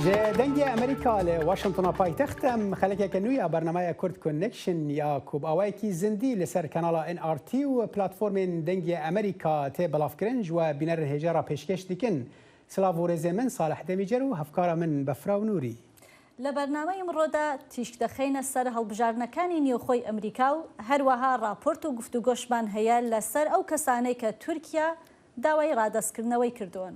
Ji Dengê Amerîka li Washingtona paytext em xelekeke nû ya bernameya Kurd Connection ya ku bi awayekî zindî li ser kanala NRT û platformên Dengê Amerîka tê belavkirin ji we bînerên hêja re pêşkêş dikin. Silav û rêzê min Salih Demîcer û hevkara min Befra û Nûrî. لە بەرنامەی ئمڕۆدا تیشک دەخەینە سەر هەڵبژاردنەکانی نێوخۆی ئەمریکا و هەروەها ڕاپۆرت و گفتوگۆشمان هەیە لەسەر ئەو کەسانەی کە تورکیا داوای ڕادەستکردنەوەی کردوون.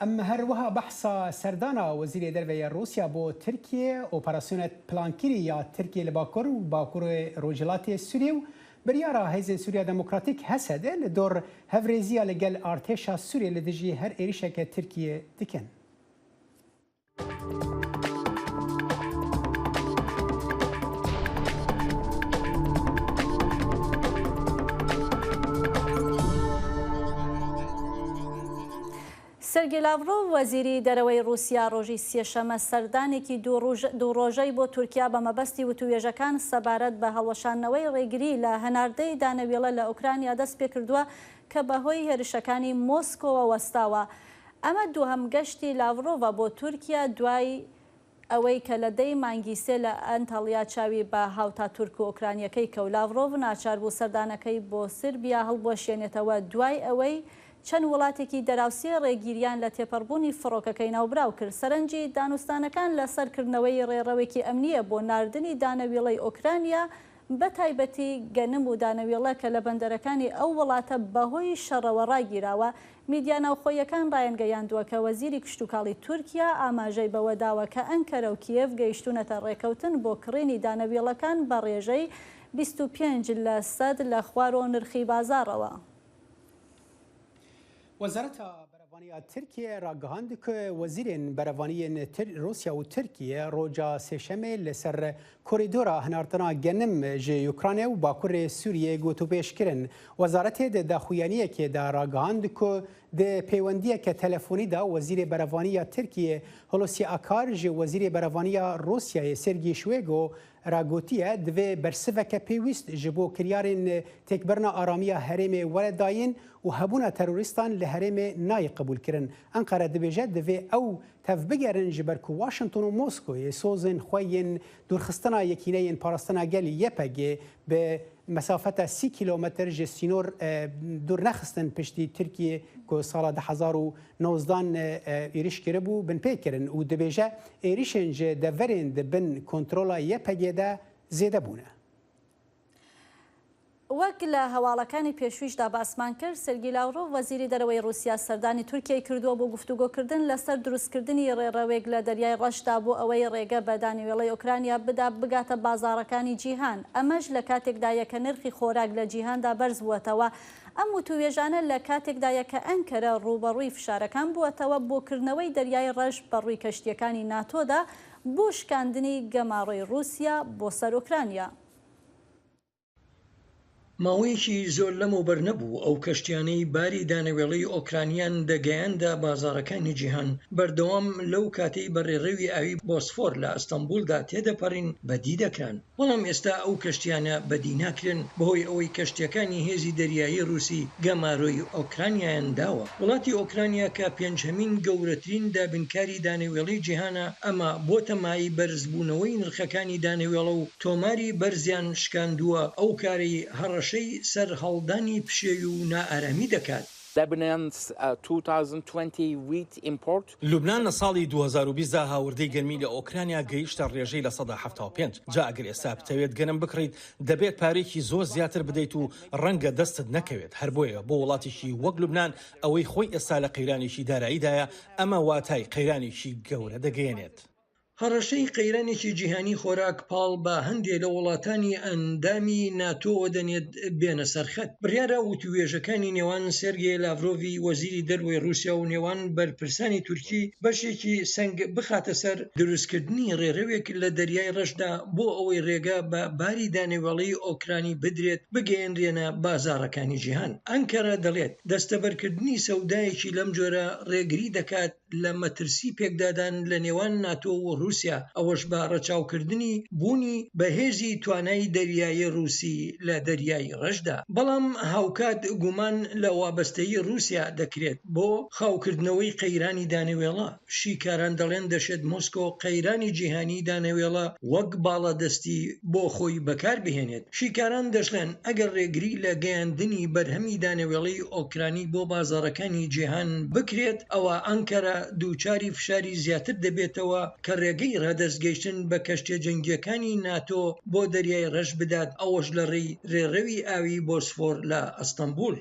ئەم هەروەها بەحسا سەردانا وەزیرێ دەرڤەیە ڕووسیا بۆ ترکیێ، ئۆپەراسیۆنە پلانکری یا ترکیێ لە باکور و باکورێ ڕۆژهەڵاتێ سوریێ و بریارا هێزێن سوریا دەمۆکراتیک هەسەدە لە دۆر هەڤرێزیا لە گەل ئارتێشا سوریێ لە دژی هەر ئێریشەکە ترکیێ دکەن. سێرگی لاڤرۆڤ وەزیری دەرەوەی ڕووسیا ڕۆژی سێشەمە سەردانێکی دوو ڕۆژەی بۆ تورکیا بە مەبەستی وتووێژەکان سەبارەت بە هەڵوەشاندنەوەی ڕێگری لە هەناردەی دانەوێڵە لە ئۆکرانیا دەستپێکردووە کە بەهۆی هێرشەکانی مۆسکۆوە وەستاوە. ئەمە دووهەم گەشتی لاڤرۆڤە بۆ تورکیا دوای ئەوەی کە لە دەی مانگی سێ لە ئەنتەڵیا چاوی بە هاوتا تورک و ئۆکرانییەکەی کەوت. لاڤرۆڤ ناچار بوو سەردانەکەی بۆ سربیا هەڵبوەشێنێتەوە دوای ئەوەی چەند وڵاتێکی دەراوسێ ڕێگیریان لە تێپەڕبوونی فڕۆکەکەی ناوبراو کرد. سەرنجی دانوستانەکان لەسەر کردنەوەی ڕێڕەوێکی ئەمنییە بۆ ناردنی دانەویڵەی ئۆکرانیا بەتایبەتی گەنم و دانەوێڵە کە لە بەندەرەکانی ئەو وڵاتە بەهۆی شەڕەوە ڕاگیراوە، میدیا ناوخۆییەکان ڕایانگەیاندووە کە وەزیری کشتوکاڵی تورکیا ئاماژەی بەوەداوە کە ئەنکەرە و کیێڤ گەیشتوونەتە ڕێکەوتن بۆ کڕینی دانەویڵەکان بە ڕێژەی 25 لە سەد لە خوارۆ نرخی بازاڕەوە. وەزارەتا بەرەڤانییا Tirkiyê ragihand ku wezîrên berevaniyên Rûsya û Tirkiyê roja sêşemê li ser korîdora hinartina genim ji Ukraynê û Bakurê Sûriyê gotûbêj kirin. Wezaretê di daxuyaniyekê de ragihand ku di pêwendiyeke telefonî de Wezîrê Berevaniya Tirkiyê Hulusi Akar ji Wezîrê Berevaniya Rûsyayê Sergî Şoygu re gotiye divê bersiveke pêwîst ji bo kiryarên têkbirina aramiya herêmê were dayîn û hebûna terorîstan li herêmê nayê qebûlkirin. Enqere dibêje divê ew tevbigerin ji ber ku Washington û Moskoyê sozên xwe yên dûrxistina Yekîneyên Parastina Gel YPG bi mesafeta 30 kîlometr ji sînor dûr nexistin piştî Tirkiyê ku sala 2019 êrîş kiribû binpê kirin û dibêje êrîşên ji deverên di bin kontrola YPG de zêde bûne. وەک لە هەواڵەکانی پێشوویشدا باسمان کرد، سێرگی لاڤرۆڤ وەزیری دەرەوەی ڕووسیا سەردانی تورکیای کردووە بۆ گفتوگۆکردن لەسەر دروستکردنی ڕێڕەوێک لە دەریای ڕەشدا بۆ ئەوەی ڕێگە بە دانەوێڵەی ئۆکرانیا بدا بگاتە بازاڕەکانی جیهان، ئەمەش لە کاتێکدایە کە نرخی خۆراک لە جیهاندا بەرزبووەتەوە. ئەم وتووێژانە لە کاتێکدایە کە ئەنکەرە ڕووبەڕووی فشارەکان بووەتەوە بۆ کردنەوەی دەریای ڕەش بەڕووی کەشتییەکانی ناتۆدا بۆ شکاندنی گەماڕۆی ڕووسیا بۆ سەر ئۆکرانیا. ماوەیەکی زۆر لەمەوبەر نەبوو ئەو کەشتیانەی باری دانەوێڵەی ئۆکرانیان دەگەیاندە بازاڕەکانی جیهان بەردەوام لەو کاتەی بە ڕێڕەوی ئاوی بۆسفۆر لە ئەستەنبوڵدا تێدەپەڕین بەدی دەکران، بەڵام ئێستا ئەو کەشتیانە بەدی ناکرێن بەهۆی ئەوەی کەشتیەکانی هێزی دەریایی ڕووسی گەمارۆی ئۆکرانیایان داوە. وڵاتی ئۆکرانیا کە پێنجهەمین گەورەترین دابینکاری دانەوێڵەی جیهانە، ئەمە بۆتە مایەی بەرزبوونەوەی نرخەکانی دانەوێڵە و تۆماری بەرزیان شکاندووە، ئەو کارەی هەڕەشەی سەرهەڵدانی پشێوی و نائارامی دەکات. Lebanon's 2020 wheat import. لوبنان لە ساڵی 2020 دا هاوردەی گەنمی لە ئۆکرانیا گەیشتە ڕێژەی 75%. جا ئەگەر ئێستا بتەوێت گەنم بکڕیت، دەبێت پارەیەکی زۆر زیاتر بدەیت و ڕەنگە دەستت نەکەوێت. هەر بۆیە بۆ وڵاتێکی وەک لوبنان، ئەوەی خۆی ئێستا لە قەیرانێکی داراییدایە، ئەمە واتای قەیرانێکی گەورە دەگەیەنێت. هەڕەشەی قەیرانێکی جیهانی خۆراک پاڵ بە هەندێ لە وڵاتانی ئەندامی ناتۆوە دەنێت بێنە سەر خەت. بڕیارە وتووێژەکانی نێوان سێرگێ لاڤرۆڤی وەزیری دەروەی ڕووسیا و نێوان بەرپرسانی تورکی بەشێکی سەنگ بخاتە سەر دروستکردنی ڕێڕەوێک لە دەریای ڕەشدا بۆ ئەوەی ڕێگە بە باری دانەوێڵەی ئۆکرانی بدرێت بگەیەنرێنە بازاڕەکانی جیهان. ئەنکەرە دەڵێت، دەستەبەرکردنی سەودایەکی لەم جۆرە ڕێگری دەکات. لە مەترسی پێکدادان لە نێوان ناتۆ و ڕووسیا، ئەوەش بە ڕەچاوکردنی بوونی بەهێزی توانای دەریایی ڕووسی لە دەریای ڕەشدا. بەڵام هاوکات گومان لە وابەستەیی ڕووسیا دەکرێت بۆ خاوکردنەوەی قەیرانی دانەوێڵە. شیکاران دەڵێن دەشێت مۆسکۆ قەیرانی جیهانی دانەوێڵە وەک باڵادەستی بۆ خۆی بەکار بهێنێت. شیکاران دەشڵێن ئەگەر ڕێگری لە گەیاندنی بەرهەمی دانەوێڵەی ئۆکرانی بۆ بازاڕەکانی جیهان بکرێت، ئەوا ئەنکەرە دووچاری فشاری زیاتر دەبێتەوە کە ڕێگەی ڕادەستگەیشتن بە کەشتیە جەنگییەکانی ناتۆ بۆ دەریای ڕەش بدات، ئەوەش لە ڕێی ڕێڕەوی ئاوی بۆسفۆر لە ئەستەنبوڵ.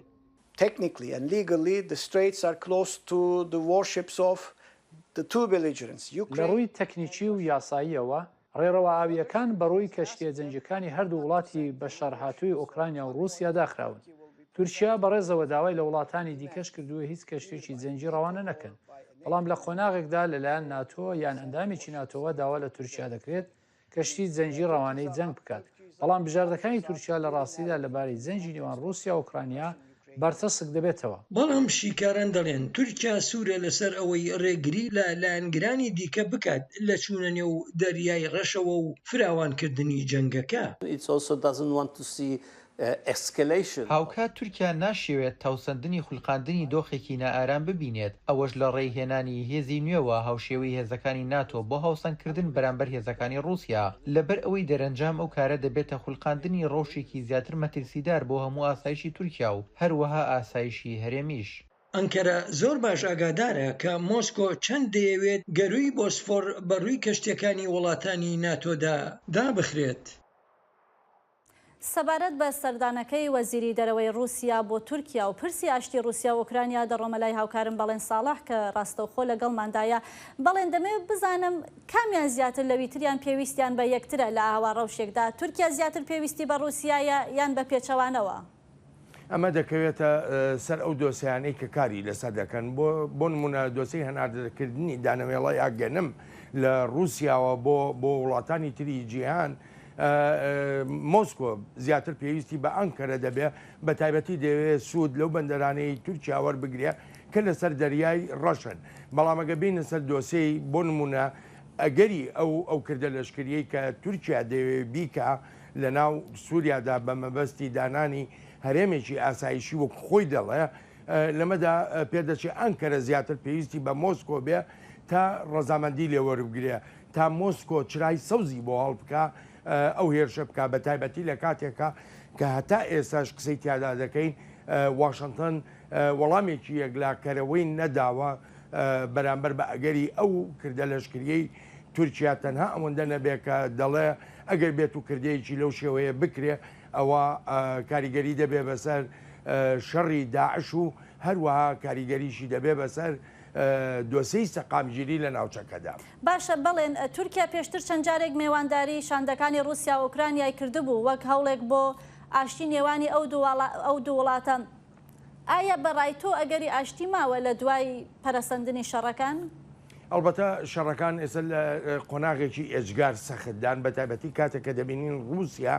Technically and legally the straits are closed to the warships of the two belligerents, Ukraine. لە ڕووی تەکنیکی و یاساییەوە، ڕێڕەوە ئاوییەکان بەڕووی کەشتییە جەنگییەکانی هەردوو وڵاتی بەشەڕهاتووی ئۆکرانیا و ڕووسیا داخراون. تورکیا بەڕێزەوە داوای لە وڵاتانی دیکەش کردووە هیچ کەشتییەکی جەنگی ڕەوانە نەکەن، بەڵام لە قۆناغێکدا لەلایەن ناتۆ یان ئەندامێکی ناتۆوە داوا لە تورکیا دەکرێت کەشتی جەنگی ڕەوانەی جەنگ بکات، بەڵام بژاردەکانی تورکیا لە ڕاستیدا لەبارەی جەنگی نێوان ڕووسیا و ئۆکرانیا بەرتەسک دەبێتەوە. بەڵام شیکاران دەڵێن تورکیا سوورە لەسەر ئەوەی ڕێگری لە لایەنگرانی دیکە بکات لە چوونە نێو دەریای ڕەشەوە و فراوانکردنی جەنگەکە. هاوکات تورکیا ناشیەوێت تاوسەندنی خولقاندنی دۆخێکی نائارام ببینێت، ئەوەش لە ڕێی هێنانی هێزی نوێوە هاوشێوەی هێزەکانی ناتۆ بۆ هاوسەنگکردن بەرامبەر هێزەکانی ڕووسیا، لەبەر ئەوەی دەرەنجام ئەو کارە دەبێتە خولقاندنی ڕەوشێکی زیاتر مەترسیدار بۆ هەموو ئاسایشی تورکیا و هەروەها ئاسایشی هەرێمیش. ئەنکەرە زۆر باش ئاگادارە کە مۆسکۆ چەند دەیەوێت گەرووی بۆسفۆر بە ڕووی کەشتییەکانی وڵاتانی ناتۆدا دابخرێت. سەبارەت بە سەردانەکەی وەزیری دەرەوەی ڕووسیا بۆ تورکیا و پرسی ئاشتی ڕووسیا و ئۆکرانیا دەڕۆمە لای هاوکارم بەڵێن ساڵح کە ڕاستەوخۆ لەگەڵماندایە. بەڵێن دەمەوێت بزانم کامیان زیاتر لەویتریان پێویستیان بە یەکترە لە ئاوا ڕەوشێکدا؟ تورکیا زیاتر پێویستی بە ڕووسیایە یان بە پێچەوانەوە؟ ئەمە دەکەوێتە سەر ئەو دۆسیانەی کە کاری لەسەر دەکەن، بۆ نموونە دۆسیەی هەناردەکردنی دانەوێڵە یا گەنم لە ڕووسیاوە بۆ بۆ وڵاتانی تری جیهان، مۆسکۆ زیاتر پێویستی بە ئەنکەرە دەبێ، بە تایبەتی دەیەوێت سوود لەو بەندەرانەی تورکیا وەربگرێ کە لەسەر دەریای ڕەشن. بەڵام ئەگەر بێینە سەر دۆسیەی بۆ نموونە ئەگەری ئەو ئەو کردە لەشکریەی کە تورکیا دەیەوێت بیکا لە ناو سووریادا بە مەبەستی دانانی هەرێمێکی ئاسایشی وەک خۆی دەڵێ، لەمەدا پێدەچێ ئەنکەرە زیاتر پێویستی بە مۆسکۆ بێ تا ڕەزامەندی لێ وەربگرێ تا مۆسکۆ چرای سەوزی بۆ هەڵبکا ئەو هێرشە بکا بە تایبەتی لە کاتێکا کە هەتا ئێستاش قسەی تیادا دەکەین واشنتن وەڵامێکی یەکلاکەرەوەی نەداوە بەرامبەر بە ئەگەری ئەو کردە لەشکریەی تورکیا تەنها ئەوەندە نەبێ کە دەڵێ ئەگەر بێت و کردەیەکی لەو شێوەیە بکرێ ئەوە کاریگەری دەبێ بەسەر شەڕی داعش و هەروەها کاریگەریشی دەبێ بەسەر دۆسێی سەقامگیری لە ناوچەکەدا. باشە بەڵێن، تورکیا پێشتر چەند جارێک مێوانداری شاندەکانی ڕووسیا و ئۆکرانیای کردبوو وەک هەوڵێک بۆ ئاشتی نێوانی ئەو دوو وڵاتە، ئایا بە ڕای تۆ ئەگەری ئاشتی ماوە لە دوای پەرەسەندنی شەڕەکان؟ ئەڵبەتە شەڕەکان ئێستا لە قۆناغێکی ئێجگار سەختدان، بە تایبەتی کاتێک کە دەبینین ڕووسیا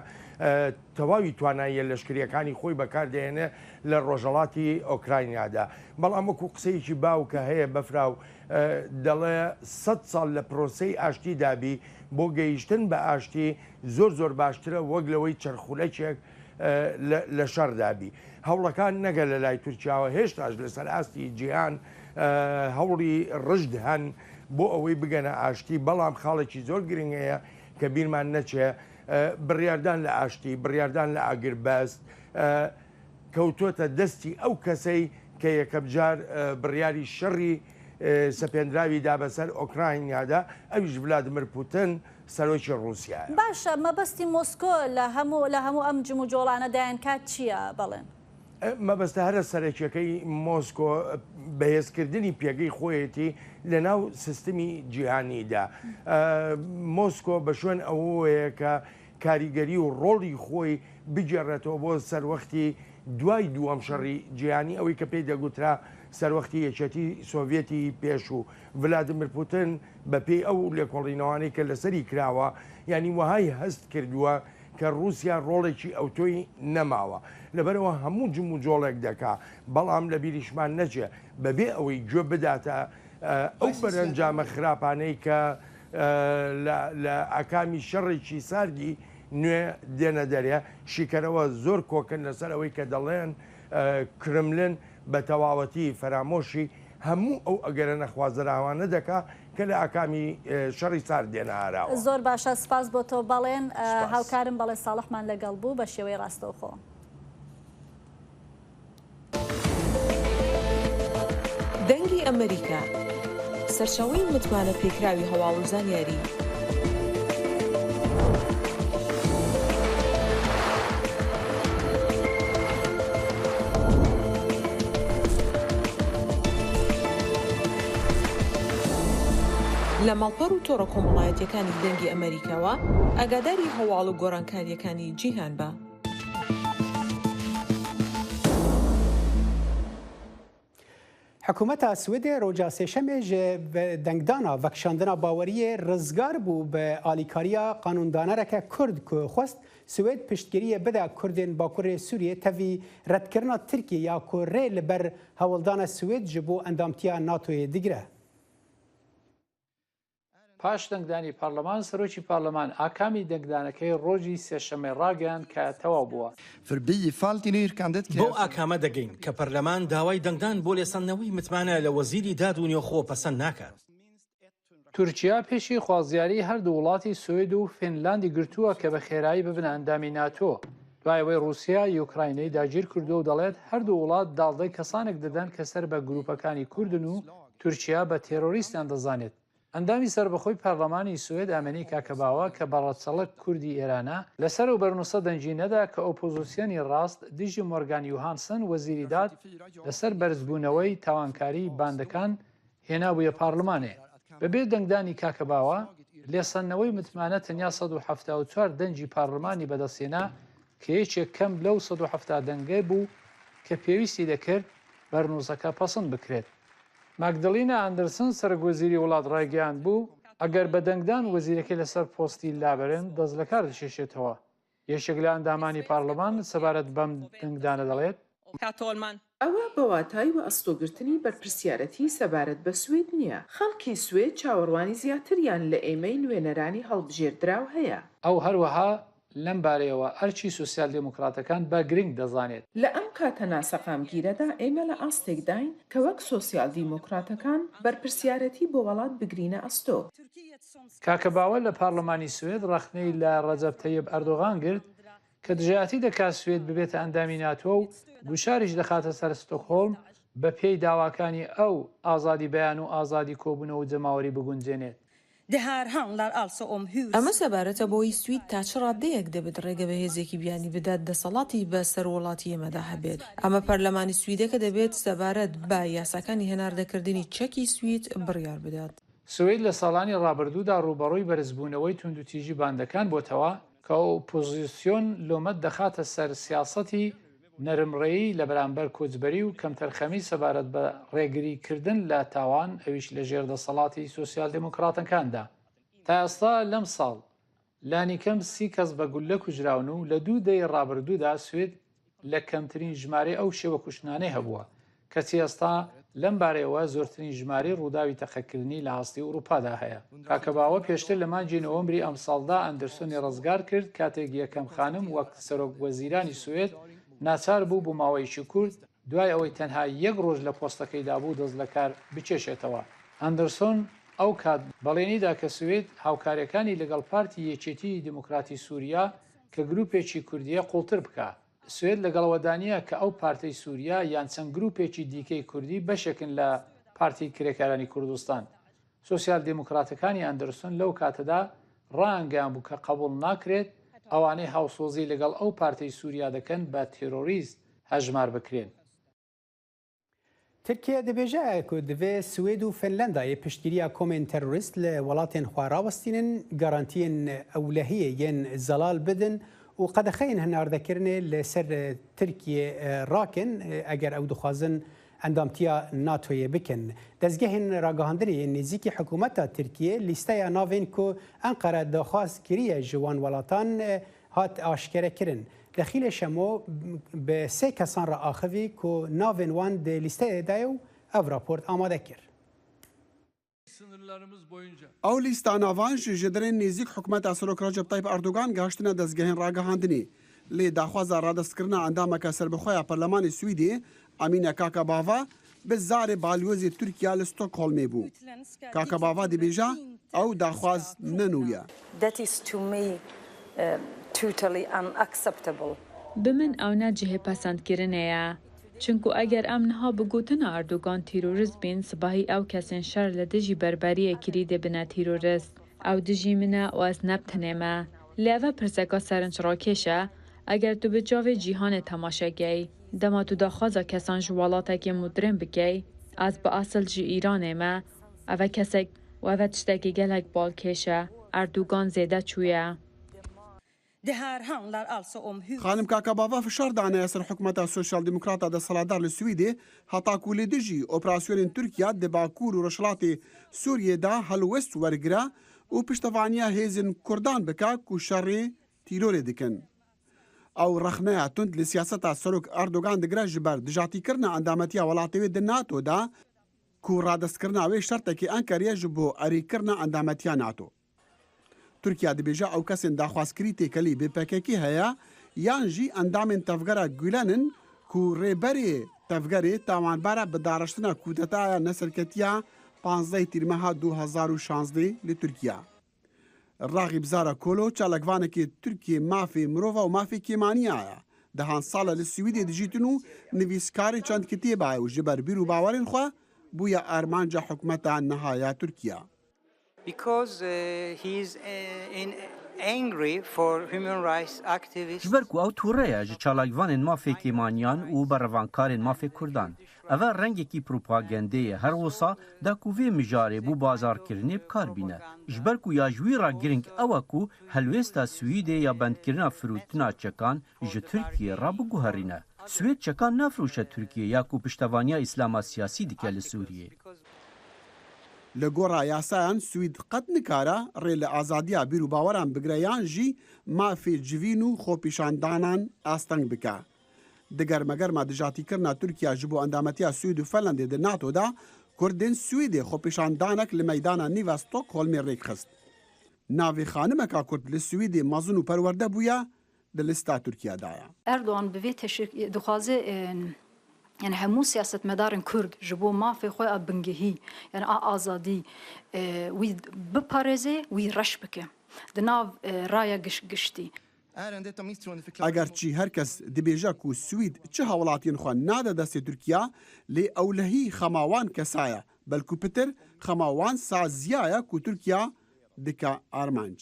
تەواوی تواناییە لەشکرییەکانی خۆی بەکاردەهێنێت لە ڕۆژهەڵاتی ئۆکراینادا. بەڵام وەکو قسەیەکی باو کە هەیە بەفراو دەڵێ سەد ساڵ لە پرۆسەی ئاشتیدا بی بۆ گەیشتن بە ئاشتی زۆر زۆر باشترە وەک لەوەی چەند خولەکێک لە شەڕدا بی. هەوڵەکان نەگە لە لای تورکیاوە هێشتاش لەسەر ئاستی جیهان هەوڵی ڕژد هەن بۆ ئەوەی بگەنە ئاشتی، بەڵام خاڵێکی زۆر گرنگ هەیە کە بیرمان نەچێ بڕیاردان لە ئاشتی، بڕیاردان لە ئاگربەست کەوتۆتە دەستی ئەو کەسەی کە یەکەمجار بڕیاری شەڕی سەپێندراوی دا بەسەر ئۆکراینیادا، ئەویش ڤلادمر پوتن سەرۆکی ڕووسیایە. باشە مەبەستی مۆسکۆ لە هەموو لە هەموو ئەم جموجۆڵانە دەیانکات چییە؟ بەڵێن. مەبەستە هەرە سەرەکیەکەی مۆسکۆ بەهێزکردنی پێگەی خۆیەتی لەناو سیستمی جیهانیدا. مۆسکۆ بە شوێن ئەوەیە کە کاریگەری و ڕۆڵی خۆی بگێڕێتەوە بۆ سەروەختی دوای دووەم شەڕی جیهانی، ئەوەی کە پێی دەگوترا سەروەختی یەکێتی سۆڤیەتی پێشوو. ڤلادیمیر پوتن بە پێی ئەو لێکۆڵینەوانەی کە لەسەری کراوە، یانی وەهای هەست کردووە کە ڕووسیا ڕۆڵێکی ئەوتۆی نەماوە. لەبەرئەوە هەموو جموجۆڵێک دەکا، بەڵام لەبیریشمان نەچێ بەبێ ئەوەی گوێ بداتە ئەو بەرەنجامە خراپانەی کە لە ئاکامی شەڕێکی ساردی نوێ دێنە دەرێ، شیکەرەوە زۆر کۆکن لەسەر ئەوەی کە دەڵێن کرملن بە تەواوەتی فەرامۆشی هەموو ئەو ئەگەرە نەخوازراوانە دەکا کە لە ئاکامی شەڕی سارد دێنە ئاراوە. زۆر باشە سپاس بۆ تۆ بەڵێن. هاوکارم بەڵێن ساڵحمان لەگەڵ بوو بە شێوەی ڕاستەوخۆ. دەنگی ئەمەریکا، سەرچاوەی متمانە پێکراوی هەواڵ و زانیاری. لە ماڵپەڕ و تۆڕە کۆمەڵایەتیەکانی دەنگی ئەمەریکاوە ئاگاداری هەواڵ و گۆڕانکاریەکانی جیهان بە. حکوومەتا سوێدێ ڕۆژا سێشەمێ ji دەنگدانا vekişandina baweriyê rizgar bû bi alîkariya qanûndanereke Kurd ku xwest Swêd piştgiriyê bide Kurdên Bakurê Sûriyê tevî redkirina Tirkiyê ya ku rê li ber hewldana Swêd ji bo endamtiya NATOyê digire. پاش دەنگدانی پەرلەمان، سەرۆکی پەرلەمان ئاکامی دەنگدانەکەی ڕۆژی سێشەممەی ڕاگەیاند کە تەواو بووە. بەو ئاکامە دەگەین کە پەرلەمان داوای دەنگدان بۆ لێسەندنەوەی متمانە لە وەزیری داد و نێوخۆ پەسەند ناکات. تورکیا پێشی خوازیاری هەردوو وڵاتی سوید و فینلاندی گرتووە کە بە خێرایی ببنە ئەندامی ناتۆ، دوای ئەوەی ڕووسیا یۆکراینەی داگیرکردووە و دەڵێت هەردوو وڵات داڵدەی کەسانێک دەدەن کە سەر بە گرووپەکانی کوردن و تورکیا بە تێرۆریستیان دەزانێت. ئەندامی سەربەخۆی پەرلەمانی سوێد ئامێنی کاکەباوە کە بە ڕەچەڵەک کوردی ئێرانە، لەسەر ئەو بەرنووسە دەنگی نەدا کە ئۆپۆزسیۆنی ڕاست دژی مۆرگان یوهانسن وەزیری داد لەسەر بەرزبوونەوەی تاوانکاریی باندەکان هێنابوویە پارلمانێ. بەبێ دەنگدانی کاکەباوە، لێسەندنەوەی متمانە تەنیا 174 دەنگی پارلمانی بەدەستهێنا کە یەکێک کەم لەو 170 دەنگە بوو کە پێویستی دەکرد بەرنووسەکە پەسند بکرێت. ماگدڵینا ئەندرسن سەرۆکوەزیری وڵات ڕایگەیاندبوو، ئەگەر بە دەنگدان وەزیرەکەی لەسەر پۆستی لابەرن دەست لەکار دەکێشێتەوە. یەکێک لە ئەندامانی پارلمان سەبارەت بەم دەنگدانە دەڵێت. ئەوە بە واتای وەئەستۆگرتنی بەرپرسیارەتی سەبارەت بە سوێد نییە. خەڵکی سوێد چاوەڕوانی زیاتریان لە ئێمەی نوێنەرانی هەڵبژێردراو هەیە. ئەو هەروەها لەم بارەیەوە ئەرکی سۆسیال دێموکڕاتەکان بە گرنگ دەزانێت. لە ئەم کاتە ناسەقامگیرەدا ئێمە لە ئاستێکداین کە وەک سۆسیال دیموکڕاتەکان بەرپرسیارەتی بۆ وەڵات بگرینە ئەستۆ. کاکەباوە لە پارلمانی سوێد ڕەخنەی لە ڕەجەب تەیب ئەردۆغان گرت کە دژایەتی دەکات سوێد ببێتە ئەندامی ناتۆ و گوشاریش دەخاتە سەر ستۆکهۆڵم بە پێی داواکانی ئەو ئازادی بەیان و ئازادی کۆبوونەوە و جەماوەری بگونجێنێت. ئەمە سەبارەتە بەوەی سوید تا چ ڕاددەیەک دەبێت ڕێگە بە هێزێکی بیانی بدات دەسەڵاتی بە سەر وڵاتی ئێمەدا هەبێت. ئەمە پەرلەمانی سویدە کە دەبێت سەبارەت بە یاساکانی هەناردەکردنی چەکی سوید بڕیار بدات. سوید لە ساڵانی ڕابردوودا ڕووبەڕووی بەرزبوونەوەی توندوتیژی باندەکان بۆتەوە کە ئۆپۆزیسیۆن لۆمەت دەخاتە سەر سیاسەتی نەرمڕێی لە بەرامبەر کۆچبەری و کەمتەرخەمی سەبارەت بە ڕێگری کردن لە تاوان ئەویش لە ژێر دەسەڵاتی سۆسیال دێموکڕاتەکاندا. تا ئێستا لەم ساڵ لانیکەم سی کەس بە گوللە کوژراون و لە دوو دەیەی ڕابردوودا سوید لە کەمترین ژمارەی ئەو شێوە کوشتنانەی هەبووە، کەچی ئێستا لەم بارەیەوە زۆرترین ژمارەی ڕووداوی تەقەکردنی لە ئاستی ئورووپادا هەیە. کاکەباوە پێشتر لە مانگی نۆوەمبری ئەمساڵدا ئەندرسۆنی ڕزگار کرد کاتێک یەکەم خانم وەک سەرۆک وەزیرانی سوئێد ناچار بوو بۆ ماوەیەکی کورت دوای ئەوەی تەنها یەک ڕۆژ لە پۆستەکەیدا بوو دەست لەکار بکێشێتەوە. ئەندرسۆن ئەو کات بەڵێنی دا کە سوئێد هاوکارییەکانی لەگەڵ پارتی یەکێتیی دیموکراتی سوریا کە گرووپێکی کوردییە قووڵتر بکا. سوێد لەگەڵەوەدانییە کە ئەو پارتەی سوریا یان چەند گروپێکی دیکەی کوردی بەشێکن لە پارتی کرێکارانی کوردستان. سۆسیال دێموکراتەکانی ئەندرسۆن لەو کاتەدا ڕایانگەیانبوو کە قەبوڵ ناکرێت ئەوانەی هاوسۆزی لەگەڵ ئەو پارتەی سوریا دەکەن بە تێرۆریست هەژمار بکرێن. Tirkiye dibêje ku divê Swêd û Finlandayê piştgiriya komên terorîst li welatên xwe rawestînin, garantiyên ewlehiyê yên zelal bidin û qedexeyên hinardekirinê li ser Tirkiyê rakin eger ew dixwazin endamtiya NATOyê bikin. Dezgehên ragihandinê yên nêzîkî hikûmeta Tirkiyê lîsteya navên ku Enqere daxwaz kiriye ji wan welatan hat aşkerekirin. Dexîlê Şemo bi sê kesan re axivî ku navên wan di lîsteyê de ye û ev raport amade kir. Ew lîsta navan ji jêderên nêzîk hikûmeta Serok Recep Tayyip Erdogan gihaştine dezgehên ragihandinê. Lê daxwaza radestkirina endameke serbixwe ya Perlemanê Swîdê Emîne Kakabava bi zarê balyozê Tirkiya li Stockholmê bû. Kakabava dibêje ew daxwaz ne nû ye. That is to me totally unacceptable. Bi min ew ne cihê pesendkirinê ye. Çimku eger em niha bi gotina Erdogan tîrorist bîn sibahî ew kesên şer li dijî berberiyê kirî dê bine tîrorist. Ew dijî min e û ez ne bi tenê me. Lê eve pirseka serincrakêş e, eger tu bi çavê cîhanê temaşe key, dema tu daxwaza kesan ji welatekê modrên bikey, ez bi esil ji Îranê me, eve kesek û eve tiştekî gelek balkêş e, Erdogan zêde çûye. Xanim Kakabava fişar daneye ser hikûmeta Sosyaldemokrata desthilatdar li Swîdê heta ku li dijî operasyonên Tirkiya di Bakur û Rojhilatê Sûriyê de helwest wergire û piştevaniya hêzên Kurdan bike ku şerê tîrorê dikin. Ew rexneya tund li siyaseta Serok Erdogan digire ji ber dijatîkirina endametiya welatê wê di NATO de ku radestkirina wê şertekî Enqerê ji bo erêkirina endametiya NATO. Tirkiye dibêje ew kesên daxwazkirî têkelî bi pkk heye yan jî endamên tevgera Gulen in ku rêberê tevgerê tawanbar e bi dareştina kûdetaya neserketiya 15 Tîrmeha 2016 li Tirkiye. Raxîb Zara Kolo çalakvanekê Tirkiyê mafê mirova û mafê kêmaniya ye. Dehan sal e li Swîdê dijîtin û nivîskarê çend kitêba ye û ji ber bîr û bawerên xwe bûye armanca hikûmeta niha ya Tirkiye. Ji ber ku ew tûre ye ji çalakvanên mafê kêmaniyan û berevankarên mafê Kurdan. Ev e rengekî propagendê ye her wisa da ku vê mijarê bo bazarkirinê bi kar bîne. Ji ber ku ya ji wî re giring ew e ku helwêsta Swîdê ya bendkirina firotina çekan ji Tirkiyê re biguherîne. Swêd çekan nafiroşe Tirkiyê ya ku piştevaniya îslama siyasî dike li Sûriyê. Li gora yasayan Swîd qet nikare rê li azadiya bîr û baweran bigire yan jî mafê civîn û xwepêşandanan asteng bike. Di germegerma dijatîkirina Tirkiya ji bo endametiya Swîd û Finlandê di NATO de, Kurdên Swîdê xwepêşandanek li meydana nîva Stockholmê rêk xist. Navê xanimeka Kurd li Swîdê mezin û perwerde bûye, di lista Tirkiye de ye. Erdogan bi vê teşwîk dixwaze yani hemû siyasetmedarên Kurd ji bo mafê xwe a bingehî yani a azadî wî biparêze wî reş bike di nav raya giştî. Eger çî her kes dibêje ku Swîd çi hewlatiyên xwe nade destê Tirkiye lê ewlehî xema wan kesa ye belku pitir xema wan saziya ye ku Tirkiye dike armanc.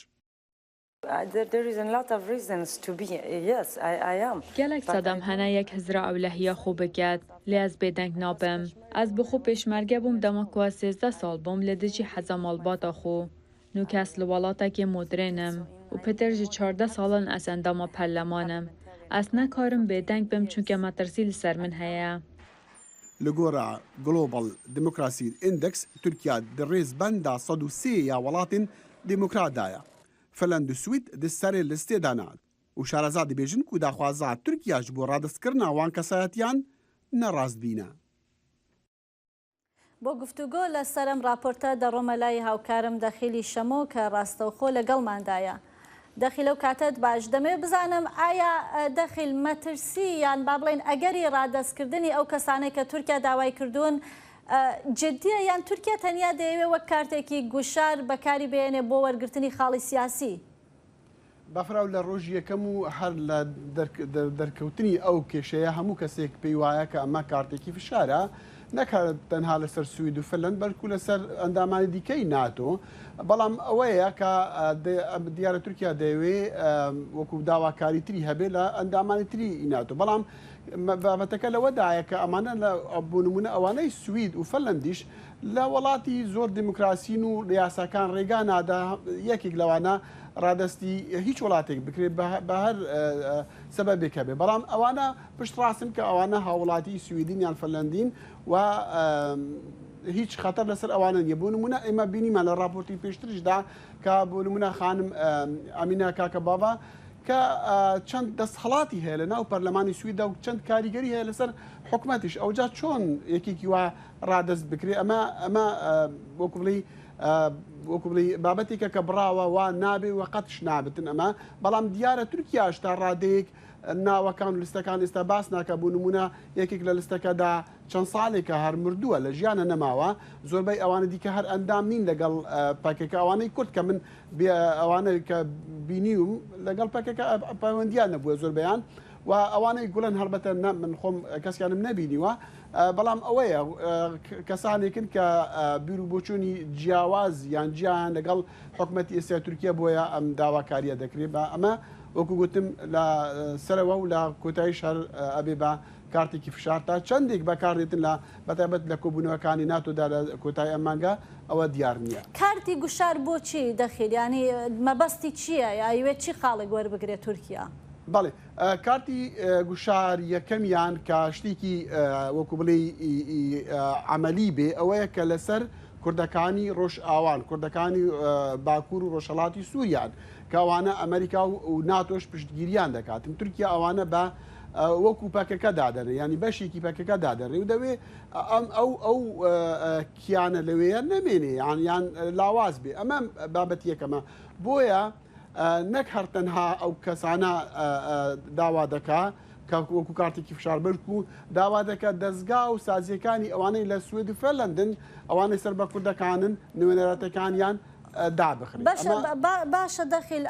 Gelek sedem hene yek hizira ewlehiya xwe biket, lê ez bêdeng nabim. Ez bi xwe pêşmerge bûm dema ku ez 13 sal bûm li dijî heza malbata xwe. Nû kes li welatekê modrên im û pitir ji 14 salan ez endama perleman im. Ez nekarim bêdeng bim çunke metirsî li ser min heye. Li gora Global Democracy Index, Tirkiye di rêzbenda 103 ya welatên demokrat de ye. Finland û Swîd di serê listê de ne û şareza dibêjin ku daxwaza Tirkiye ji bo radestkirina wan kesayetiyan ne rastbîn e. بۆ گفتوگۆ لەسەر ئەم راپۆرتە دەڕۆمە لای هاوکارم دەخیلی شەمۆ کە ڕاستەوخۆ لەگەڵماندایە. دەخیل ئەو کاتەت باش، دەمەوێت بزانم ئایا دەخیل مەترسی یان با بڵێین ئەگەری ڕادەستکردنی ئەو کەسانەی کە تورکیا داوای کردوون جدیە یان تورکیا تەنیا دەیەوێت وەک کارتێکی گوشار بەکاری بهێنێ بۆ وەرگرتنی خاڵی سیاسی؟ بەفراو لە ڕۆژی یەکەم و هەر لە دەرکەوتنی ئەو کێشەیە هەموو کەسێک پێی وایە کە ئەمە کارتێکی فشارە نەک هەر تەنها لەسەر سوید و فنلەند بەلکو لەسەر ئەندامانی دیکەی ناتۆ بەڵام ئەوەیە کە دیارە تورکیا دەیەوێ وەکو داواکاری تری هەبێ لە ئەندامانی تری ناتۆ بەڵام بابەتەکە لەوەدایە کە ئەمانە لە بۆ نمونە ئەوانەی سوید و فنلەندیش لە وڵاتی زۆر دیموکراسین و یاساکان ڕێگا نادا یەکێک لەوانە ڕادەستی هیچ وڵاتێک بکرێت بە هەر سەبەبێک هەبێ بەڵام ئەوانە پشتڕاستن کە ئەوانە هاوڵاتی سویدین یان فنلەندین و هیچ خەتەر لەسەر ئەوانە نیە بۆ نمونە ئێمە بینیمان لە راپۆرتی پێشتریشدا کە بۆ نمونە خانم ئەمینە کاکە بابا کە چەند دەستهڵاتی هەیە لە ناو پەرلەمانی سویددا و چەند کاریگەری هەیە لەسەر حکومەتیش ئەوجا چۆن یەکێکی وا ڕادەست بکرێ ئەمە ئەمە وەکو بڵێی. وەکو بڵێی بابەتێکە کە بڕاوە وا نابێ و قەتش نابتن ئەمە، بەڵام دیارە تورکیاش تا ڕادەیەک ناوەکان و لستەکان ئێستا باس ناکا، بۆ نموونە یەکێک لە لستەکەدا چەند ساڵێکە هەر مردووە لە ژیانە نەماوە، زۆربەی ئەوانە دیکە هەر ئەندام نین لەگەڵ پەکەکە، ئەوانەی کورد کە من ئەوانە کە بینیوم لەگەڵ پەکەکە پەیوەندیان نەبووە زۆربەیان و ئەوانەی گوڵن هەڵبەتە نە من خۆم کەسیانم نەبینیوە بەڵام ئەوەیە کەسانێکن کە بیر و بۆچوونی جیاواز یان جیایان لەگەڵ حکومەتی ئێستا تورکیا بۆیە ئەم داواکاریە دەکرێت بە ئەمە وەکو گوتم لە سەرەوە و لە کۆتاییش هەر ئەبێ بە کارتێکی فشار تا چەندێک بەکاردێتن لە بەتایبەت لە کۆبوونەوەکانی ناتۆدا لە کۆتایی ئەم مانگە ئەوە دیار نییە. کارتی گوشار بۆچی دەخیل یانی مەبەستی چییە ئەیوێت چی خاڵێک وەربگرێت تورکیا؟ بەڵێ کارتی گوشار یەکەمیان کە شتێکی وەکو بڵێی عەمەلی بێ ئەوەیە کە لەسەر کوردەکانی ڕۆژئاوان، کوردەکانی باکوور و ڕۆژهەڵاتی سووریان کە ئەوانە ئەمریکا و ناتۆش پشتگیریان دەکاتن، تورکیا ئەوانە بە وەکو پەکەکە دادەنێ یانی بەشێکی پەکەکە دادەنێ و دەوێ ئەم ئەو ئەو کیانە لەوێیە نەمێنێ یان یان لاواز بێ ئەمە بابەتی یەکەمە بۆیە نەک هەر تەنها ئەو کەسانە داوا دەکا کە وەکو کارتێکی فشار بەلکو داوا دەکات دەزگا و سازیەکانی ئەوانەی لە سوێد و فەرلەندن ئەوانەی سەر بە کوردەکانن نوێنەراتەکانیان دابخرێت. باشە باشە دەخیل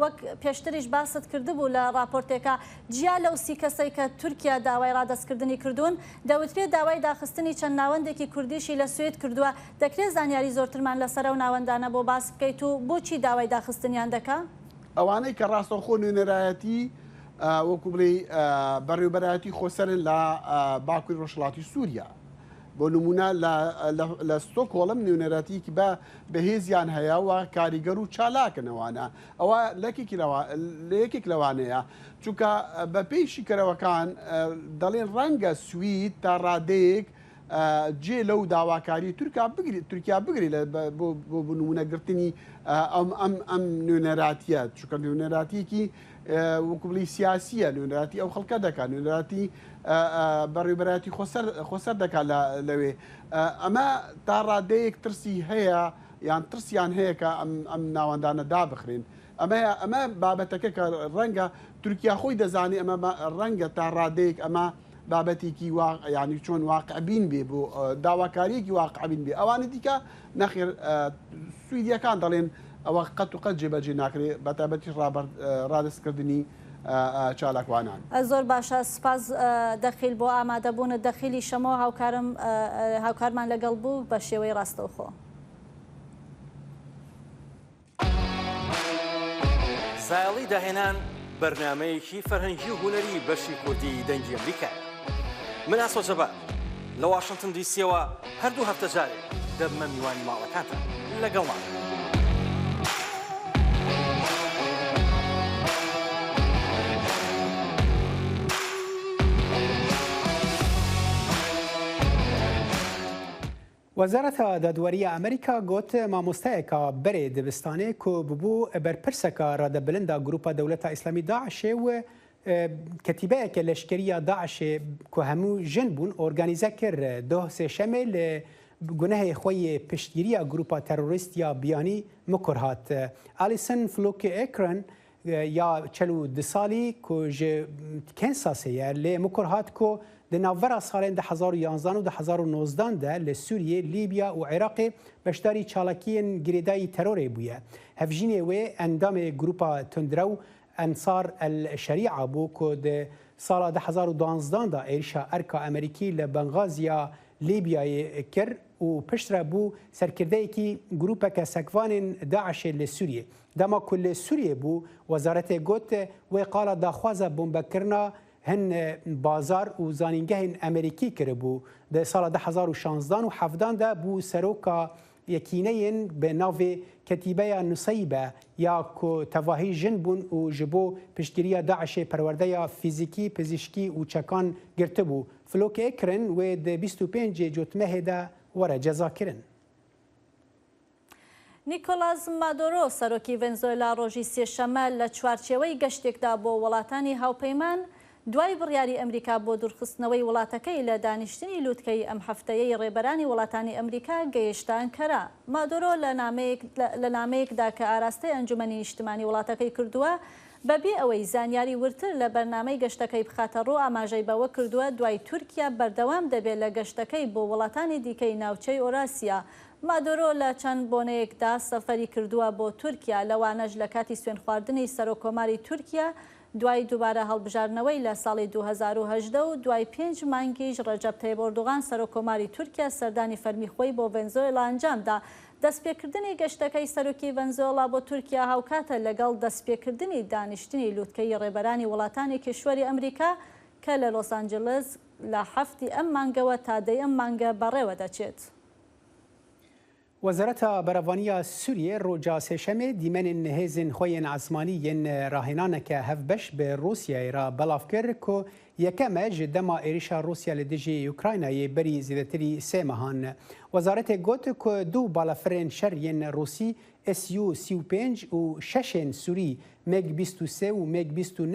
وەک پێشتریش باست کردبوو لە ڕاپۆرتێکا جیا لەو سی کەسەی کە تورکیا داوای ڕادەستکردنی کردوون دەوترێت داوای داخستنی چەند ناوەندێکی کوردیشی لە سوید کردووە دەکرێت زانیاری زۆرترمان لەسەر ئەو ناوەندانە بۆ باس بکەیت و بۆچی داوای داخستنیان دەکا؟ ئەوانەی کە ڕاستەوخۆ نوێنەرایەتی وەکو بڵێی بەڕێوبەرایەتی خۆسەرن لە باکوری ڕۆژهەڵاتی سوریا بۆ نمونە لە ستۆکهۆڵم نوێنەرەتیکی بە بەهێزیان هەیە و کاریگەر و چالاکن ئەوانە ئەوە لە یەکێک لەوانەیە چونکە بەپێی شیکەرەوەکان دەڵێن ڕەنگە سوید تا ڕادەیەک جێ لەو داواکاری تورکا بگری تورکیا بگری لە بۆ نمونە گرتنی ئەم ئەم ئەم نوێنەراتیە چونکە نوێنەراتیەکی وەکو بڵێی سیاسیە نوێنەراتی ئەو خەڵکە دەکات نوێنەراتی بەڕێوبەرایەتی خۆسەر خۆسەر دەکات لەوێ ئەمە تا ڕادەیەک ترسی هەیە یان ترسیان هەیە کە ئەم ئەم ناوەندانە دابخرێن ئەمەیە ئەمە بابەتەکە کە ڕەنگە تورکیا خۆی دەزانێ ئەمە ڕەنگە تا ڕادەیەک ئەمە بابەتێکی وا یانی چۆن واقعبین بێ بۆ داواکاریەکی واقعبین بێ ئەوانی دیکە نەخێر سویدیەکان دەڵێن ئەوە قەت و قەت جێبەجێ ناکرێ بەتایبەتیش ڕادەستکردنی چالاکوانان. زۆر باشە سوپاس دەخیل بۆ ئامادەبوونت دەخیلی شەمۆ هاوکارم هاوکارمان لەگەڵ بوو بە شێوەی ڕاستەوخۆ. زایەڵی داهێنان بەرنامەیەکی فەرهەنگی و هونەری بەشی کوردی دەنگی ئەمریکایە. من ئاسۆ جەبار لە واشنتن دی سیەوە هەر دوو هەفتە جارێک دەبمە میوانی ماڵەکانتان. لەگەڵمان بن. Wezareta Dadweriya Amerîka got mamosteyeka berê dibistanê ku bûbû berpirseka radebilinda grûpa Dewleta Îslamî DAIŞ'ê û ketîbeyeke leşkerî ya DAIŞ'ê ku hemû jin bûn organîze kir doh sêşemê li gunehê xwe yê piştgiriya grûpa terorîst ya biyanî mikur hat. Alison Fluke Ekren ya 42 salî ku ji Kansasê ye lê mikur hat ku di navbera salên 2011 û 2019 de li Sûriye, Lîbya û Iraqê beşdarî çalakiyên girêdayî terorê bûye. Hevjînê wê endamê grûpa tundrew Ensar El Şerîa bû ku di sala 2012 de êrişa erka Amerîkî li Bengaziya Lîbyayê kir û piştre bû serkirdeyekî grûpeke sekvanên DAIŞ'ê li Sûriyê. Dema ku li Sûriyê bû, wezaretê got wê qala daxwaza bombekirina hin bazar û zanîngehên Amerîkî kiribû. Di sala 2016 û hevdan de bû seroka yekîneyên bi navê Ketîbeya Nuseybe ya ku tevahî jin bûn û ji bo piştgiriya DAIŞ'ê perwerdeya fîzîkî, pizîşkî û çekan girtibû. Flokê Ekrin wê di 25 ê Cotmehê de were cezakirin. نیکۆلاس مادۆرۆ، سەرۆکی ڤەنزۆێلا ڕۆژی سێشەممە لە چوارچێوەی گەشتێکدا بۆ وڵاتانی هاوپەیمان، دوای بڕیاری ئەمریکا بۆ دوورخستنەوەی وڵاتەکەی لە دانیشتنی لوتکەی ئەم هەفتەیەی ڕێبەرانی وڵاتانی ئەمریکا گەیشتە ئەنکەرە. مادۆرۆ لە نامەیەک لە نامەیەکدا کە ئاراستەی ئەنجومەنی نیشتمانی وڵاتەکەی کردووە، بە بێ ئەوەی زانیاری وردتر لە بەرنامەی گەشتەکەی بخاتەڕوو ئاماژەی بەوە کردووە دوای تورکیا بەردەوام دەبێت لە گەشتەکەی بۆ وڵاتانی دیکەی ناوچەی ئۆراسیا. مادۆرۆ لە چەند بۆنەیەکدا سەفەری کردووە بۆ تورکیا لەوانەش لە کاتی سوێندخواردنی سەرۆککۆماری تورکیا دوای دووبارە هەڵبژاردنەوەی لە ساڵی 2018 و دوای پێنج مانگیش ڕەجەب تەیب ئۆردوغان سەرۆک کۆماری تورکیا سەردانی فەرمی خۆی بۆ ڤەنزۆێڵا ئەنجامدا. دەستپێکردنی گەشتەکەی سەرۆکی ڤەنزۆێڵا بۆ تورکیا هاوکاتە لەگەڵ دەستپێکردنی دانیشتنی لوتکەی ڕێبەرانی وڵاتانی کیشوەری ئەمریکا کە لە لۆس ئانجلس لە حەفتی ئەم مانگەوە تا دەی ئەم مانگە بەڕێوەدەچێت. Wezareta Berevaniya Sûriyê roja Sêşemê dîmenên hêzên xwe yên esmanî yên rahênaneke hevbeş bi Rûsyayê re belav kir ku yekem e ji dema êrişa Rûsya li dijî Ukraynayê berî zêdetirî sê mehan. Wezaretê got ku du balafirên şer yên Rûsî SU 35 û şeşên Sûrî MiG 23 û MiG 29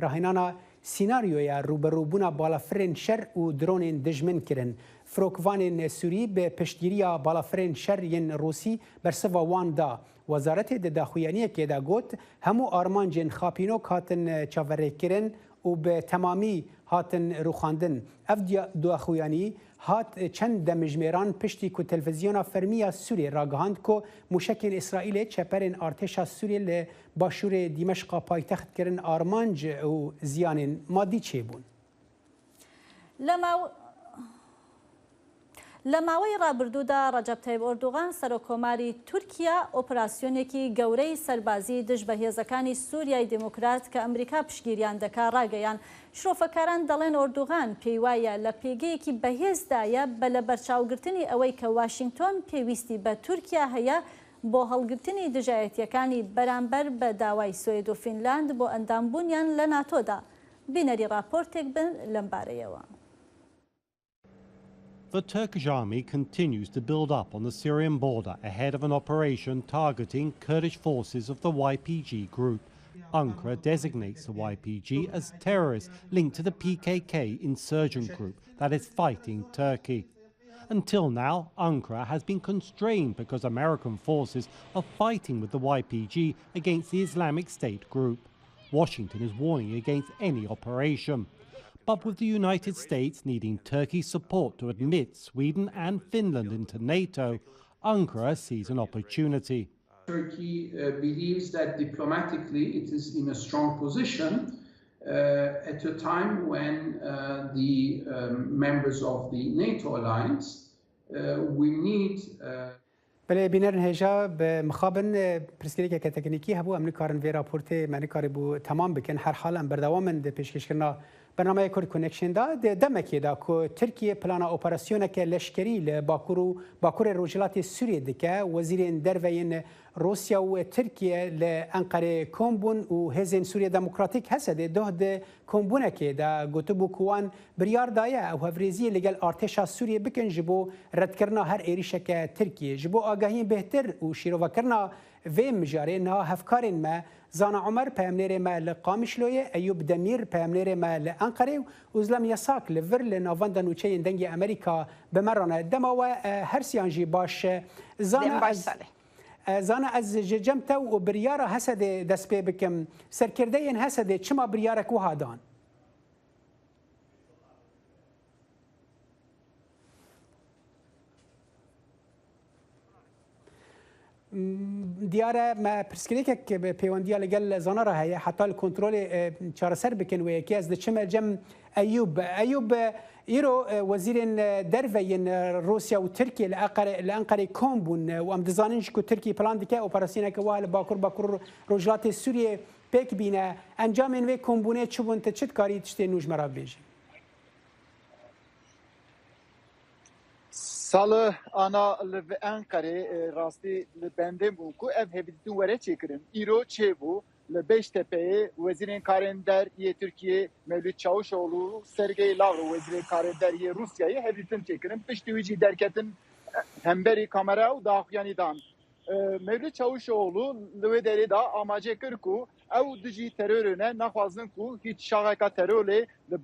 rahênana Sînaryoya rûberûbûna balafirên şer û dronên dijmin kirin. Firokvanên Sûrî bi piştgiriya balafirên şer yên Rûsî bersiva wan da. Wezaretê di daxuyaniyekê de got, Hemû armancên xapînok hatin çaverêkirin û bi temamî hatin rûxandin. Ev daxuyanî hat çend demijmêran piştî ku televîzyona fermî ya Sûriyê ragihand ku mûşekên Îsraîlê çeperên artêşa Sûriyê li Başûrê Dîmeşqa paytext kirin armanc û ziyanên madî çêbûn. لە ماوەی ڕابردوودا ڕەجەب تەیب ئۆردوغان سەرۆککۆماری تورکیا ئۆپراسیۆنێکی گەورەی سەربازی دژ بە هێزەکانی سوریای دیموکرات کە ئەمریکا پشتگیریان دەکا ڕاگەیاند. شرۆفەکاران دەڵێن ئۆردوغان پێیوایە لە پێگەیەکی بەهێزدایە بە لەبەرچاوگرتنی ئەوەی کە واشینگتۆن پێویستی بە تورکیا هەیە بۆ هەڵگرتنی دژایەتییەکانی بەرامبەر بە داوای سوێد و فینلاند بۆ ئەندامبوونیان لە ناتۆدا. بینەری ڕاپۆرتێک بن لەم بارەیەوە. The Turkish army continues to build up on the Syrian border ahead of an operation targeting Kurdish forces of the YPG group. Ankara designates the YPG as terrorists linked to the PKK insurgent group that is fighting Turkey. Until now, Ankara has been constrained because American forces are fighting with the YPG against the Islamic State group. Washington is warning against any operation. But with the United States needing Turkey's support to admit Sweden and Finland into NATO, Ankara sees an opportunity. Turkey uh, believes that diplomatically it is in a strong position uh, at a time when uh, the um, members of the NATO alliance uh, will need uh, Belê bînerên hêja bi mixabin pirsgirêkeke teknîkî hebû em nikarin vê raportê me nikarîbû temam bikin. Herhal em berdewam in di pêşkêşkirina bernameya Kurd Connection de di demekê de ku Tirkiye plana operasyoneke leşkerî li Bakur û Bakurê Rojhilatê Sûriyê dike, wezîrên derve yên Rûsya û Tirkiye li Enqerê kom bûn û Hêzên Sûriye Demokratîk HSD doh di kombûnekê de gotibû ku wan biryar daye ew hevrêziyê li gel artêşa Sûriyê bikin ji bo redkirina her êrîşeke Tirkiyê. Ji bo agahiyên bêhtir û şîrovekirina vê mijarê niha hevkarên me Zana Omer peyamnêrê me li Qamişloyê, Eyûb Demîr peyamnêrê me li Enqerê û Ozlem Yasak li vir li navenda nûçeyên Dengê Amerîka bi me re ne. Dema we her siyan jî baş Zana ez Zana ez ji cem te û biryara Hesedê dest pê bikim. Serkirdeyên Hesedê çima biryarek wiha dan? Diyar e me pirsgirêkek bi pêwendiya li gel zana re heye heta li kontrolê çareser bikin wê yekê ez diçime cem Eyûb. Eyûb îro wezîrên derve yên Rûsya û Tirkiye li Enqerê li Enqerê kom bûn û em dizanin ji ku Tirkiye plan dike operasyoneke wiha li bakur bakur rojhilatê Sûriyê pêk bîne. Encamên wê kombûnê çi bûn tu çi dikarî tiştên nû ji me re bibêjî? Salih ana li Enqerê rastî li bendê bûn ku ev hevdîtin were çêkirin. Îro çêbû li Beştepeyê wezîrên karên der yê Tirkiyê Mevlüt Çavuşoğlu û Sergey Lavrov wezîrê karên der yê Rûsyayê hevdîtin çêkirin. Piştî wî jî derketin hemberî kamera û daxuyanî dan. Mevlüt Çavuşoğlu li wê derê de amaje kir ku Ew dijî terorê ne, naxwazin ku hîç şaxeka terorê li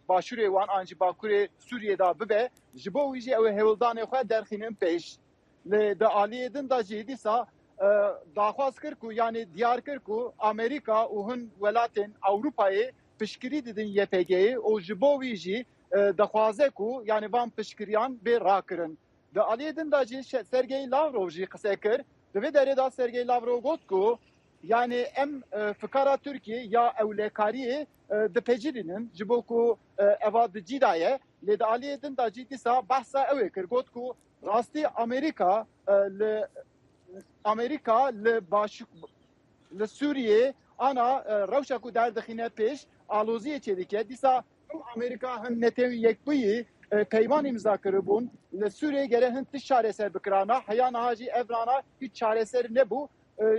başûrê wan an jî bakurê Sûriyê de bibe. Ji bo wî jî ew ê hewldanê xwe derxînin pêş. Lê di aliyê din de jî dîsa daxwaz kir ku yanî diyar kir ku Amerîka û hin welatên Ewropayê piştgirî didin YPG'ê û ji bo wî jî dixwaze ku yanî van piştgiriyan bê rakirin. Di aliyê din de jî Sergey Lavrov jî qise kir. Di vê derê de Sergey Lavrov got ku yanî em fikara Tirkiyê ya ewlekariyê dipejirînin ji bo ku eva di cî de ye. Lê di aliyê din de jî dîsa behsa ew ê kir got ku rastî Amerîka li Amerîka li baş li Sûriyê ana rewşa ku derdixîne pêş aloziyê çêdike. Dîsa Him Amerîka him Netewî Yekbûyî peyman îmza kiribûn li Sûriyê gere hin tişt çareser bikirana heya niha jî ev rana hîç çareser nebû.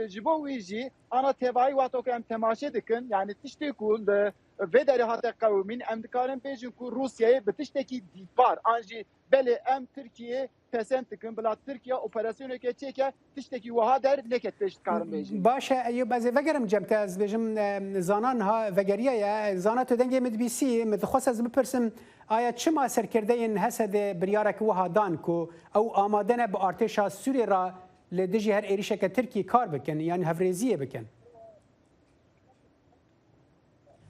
Ji bo wî jî ana tevayî wexta ku em temaşe dikin yanî tiştê ku li vê derê hate qewimîn em dikarin bêjin ku Rûsyayê bi tiştekî dîtbar an jî belê em Tirkiyê pesend dikin bila Tirkiye operasyoneke çêke tiştekî wiha der neket pêş dikarim bêjim. Baş e Eyûb ez ê vegerim cem te ez dibêjim zana niha vegeriya ye zana tu dengê min dibîsî min dixwest ez bipirsim aya çima serkirdeyên Hesedê biryarek wiha dan ku ew amade ne bi artêşa Sûriyê re li dijî her êrîşeke Tirkiyê kar bikin yan hevrêziyê bikin?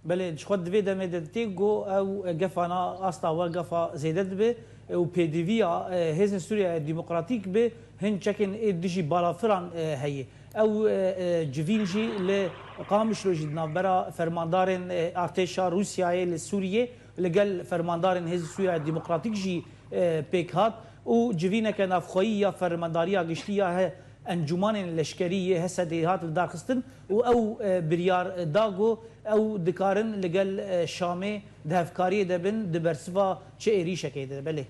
Belê, ji xwe di vê demê de tê ku ew gefa na asta we gefa zêde dibe û pêdiviya Hêzên Sûriyeyê Demokratîk bi hin çekên ê dijî balafiran heye. Ew civîn jî li Qamişlo jî di navbera fermandarên artêşa Rûsyayê li Sûriyê li gel fermandarên Hêzên Sûriyeyê Demokratîk jî pêk hat û civîneke navxweyî ya Fermandariya Giştî ya Encûmanên Leşkerî yê HSD'ê hat lidarxistin û ew biryar da ku ew dikarin li gel Şamê di hevkariyê de bin di bersiva çi êrîşekê de. Belê.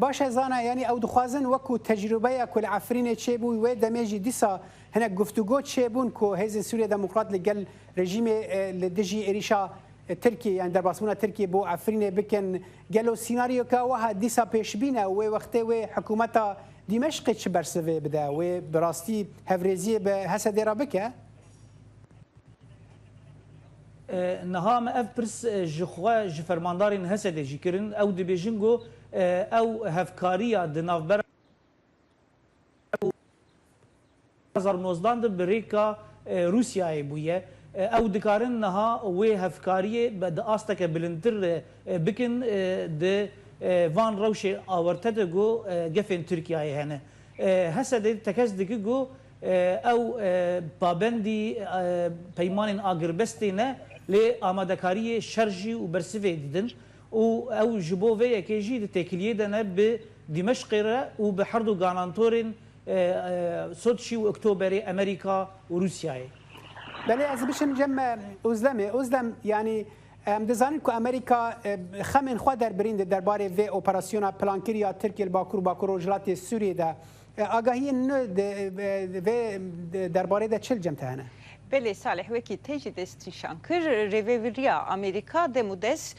Baş e zana yanî ew dixwazin wekû tecrûbeya ku li Efrînê çêbû wê demê jî dîsa hinek guftûgo çêbûn ku Hêzên Sûriye Demokrat li gel rejîmê li dijî êrîşa Tirkiyê yan derbasbûna Tirkiyê bo Efrînê bikin. Gelo sînaryoka wiha dîsa pêşbîn e û wê wextê wê hikûmeta Dîmeşqê çi bersivê bide? Wê bi rastî hevrêziyê bi Hesedê re bike? Niha me ev pirs ji xwe ji fermandarên Hesedê jî kirin. Ew dibêjin ku ew hevkariya di navbera 2019 de bi rêka Rûsyayê bûye. Ew dikarin niha wê hevkariyê di asteke bilindtir bikin di van rewşê awarte de ku gefên Tirkiyeyê hene. Hesedê tekez dike ku ew pabendî peymanên agirbestê ne lê amadekariyê şer jî û bersivê didin û ew ji bo vê yekê jî di têkiliyê de ne bi Dîmeşqê re û bi her du garantorên Sotşî û Oktoberê Amerîka û Rûsyayê. Belê ez biçim cem Ozlemê. Ozlem yanî em dizanin ku Amerîka xemên xwe derbirîn di derbarê vê operasyona plankirî ya Tirkiyê li Bakur û Bakur Rojhilatê Sûriyê de. Agahiyên nû di vê derbarê de çi li cem te hene? Belê Salih wekî te jî destnîşan kir, Rêveberiya Amerîka dem û dest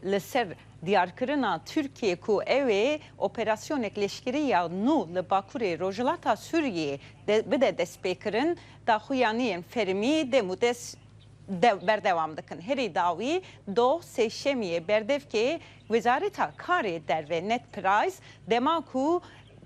li ser diyarkirina Tirkiyê ku ew ê operasyonek leşkerî ya nû li bakurê rojhilata Sûriyê bide destpêkirin, daxuyaniyên fermî dem û dest berdewam dikin. Herî dawî doh sêşemiyê berdevkê Wezareta Karê Derve Ned Price dema ku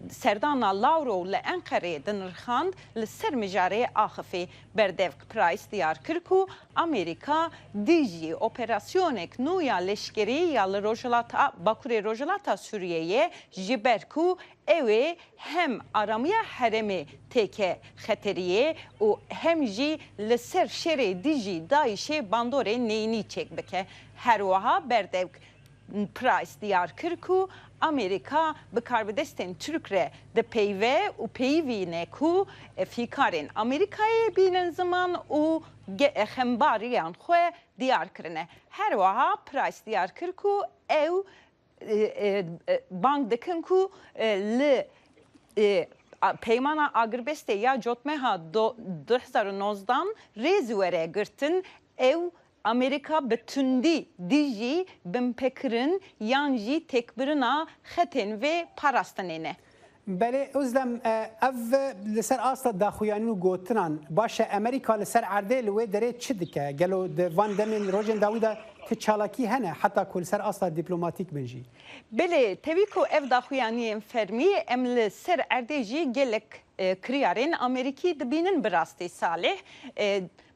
serdana Lavrov li Enqereyê dinirxand li ser mijarê axifî. Berdevk Price diyar kir ku Amerîka dijî operasyonek nû ya leşkerî ya li rojhilata bakurê rojhilata Sûriyeyê ji ber ku ew ê hem aramiya herêmê têke xeteriyê û hem jî li ser şerê dijî DAIŞ'ê bandorê neyînî çêk bike. Her wiha berdevk Price diyar kir ku Amerîka bi karbidestên Tirk re dipeyve û peyivîne ku fîkarên Amerîkayê bînin ziman û xembariyan xwe diyar kirine. Her wiha Price diyar kir ku ew bang dikin ku li peymana agirbestê ya cotmeha 2019 rêz were girtin ew Amerîka bi tundî dijî binpêkirin yan jî têkbirina xetên vê parastinê ne. Belê Ozlem ev li ser asta daxuyanîn û gotinan baş e Amerîka li ser erdê li wê derê çi dike? Gelo di van demên rojên dawî de ti çalakî hene heta ku li ser asta dîplomatîk bin jî? Belê tevî ku ev daxuyaniyên fermî em li ser erdê jî gelek kiryarên Amerîkî dibînin bi rastî Salih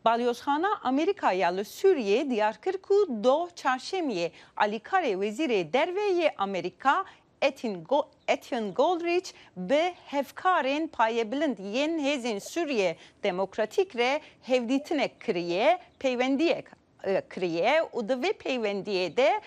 Balyozxana Amerîka ya li Sûriyê diyar kir ku doh çarşemiyê alîkarê wezîrê derve yê Amerîka Etienne Goldrich bi hevkarên payebilind yên Hêzên Sûriye Demokratîk re hevdîtinek kiriye, peywendiyek kiriye û di vê peywendiyê de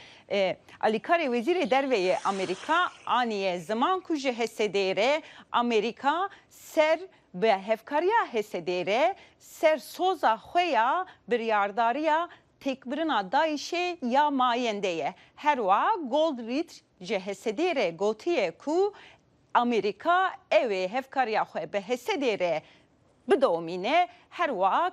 alîkarê Wezîrê Derve yê Amerîka aniye ziman ku ji HSD'ê re Amerîka ser bi hevkariya HSD'ê re ser soza xwe ya biryardariya têkbirina DAIŞ'ê ya mayende ye. Her wiha Goldrich ji HSD'ê re gotiye ku Amerîka ew ê hevkariya xwe bi HSD'ê re bidomîne. Her wiha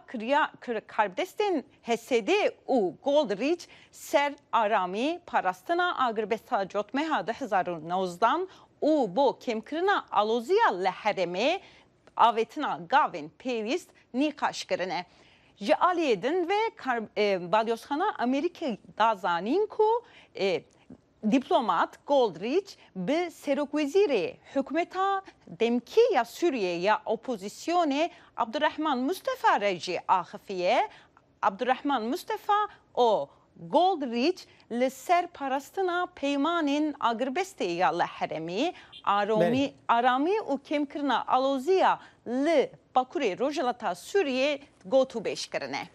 karbidestên HSD û Goldrich ser aramî, parastina agirbesta cotmeha 2019 û bo kêmkirina aloziya li herêmê avêtina gavên pêwîst nîqaş kirine. Ji aliyê din ve Balyozxana Amerîkê da zanîn ku dîplomat Goldrich bi Serokwezîrê Hikûmeta Demkî ya Sûriyê ya Opozîsyonê Abdurehman Mustefa re jî axifiye. Abdurehman Mustefa û Goldrich li ser parastina peymanên agirbestê ya li herêmê, aromî, aramî û kêmkirina aloziya li bakurê rojhilata Sûriyê gotûbêj kirine.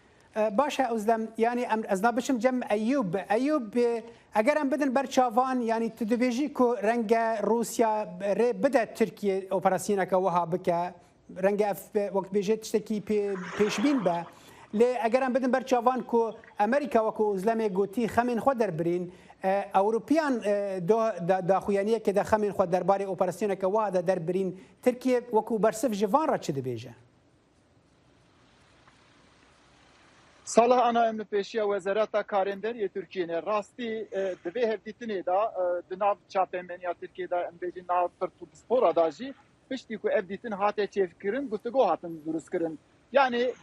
Baş e Ozlem, yanî em ez na biçim cem Eyûb. Eyûb, eger em bidin ber çavan, yanî tu dibêjî ku renge Rûsya rê bide Tirkiyê operasyoneke wiha bike, Renge ev wek dibêje tiştekî pêşbîn be. Lê eger em bidin ber çavan ku Amerîka wek Ozlemê gotî xemên xwe derbirîn, Ewropiyan doh daxuyaniyekê de xemên xwe derbarê operasyoneke wiha de derbirîn, Tirkiye wekû bersiv ji van re çi dibêje? Salah ana em li pêşiya Wezareta Karên Der yê Tirkiyê ne. Rastî di vê hevdîtinê de di nav çapemeniya Tirkiyê de em bêjin nav pirtûkspora de jî Piştî ku ev dîtin hate çêkirin guftugo hatin duristkirin. Yanî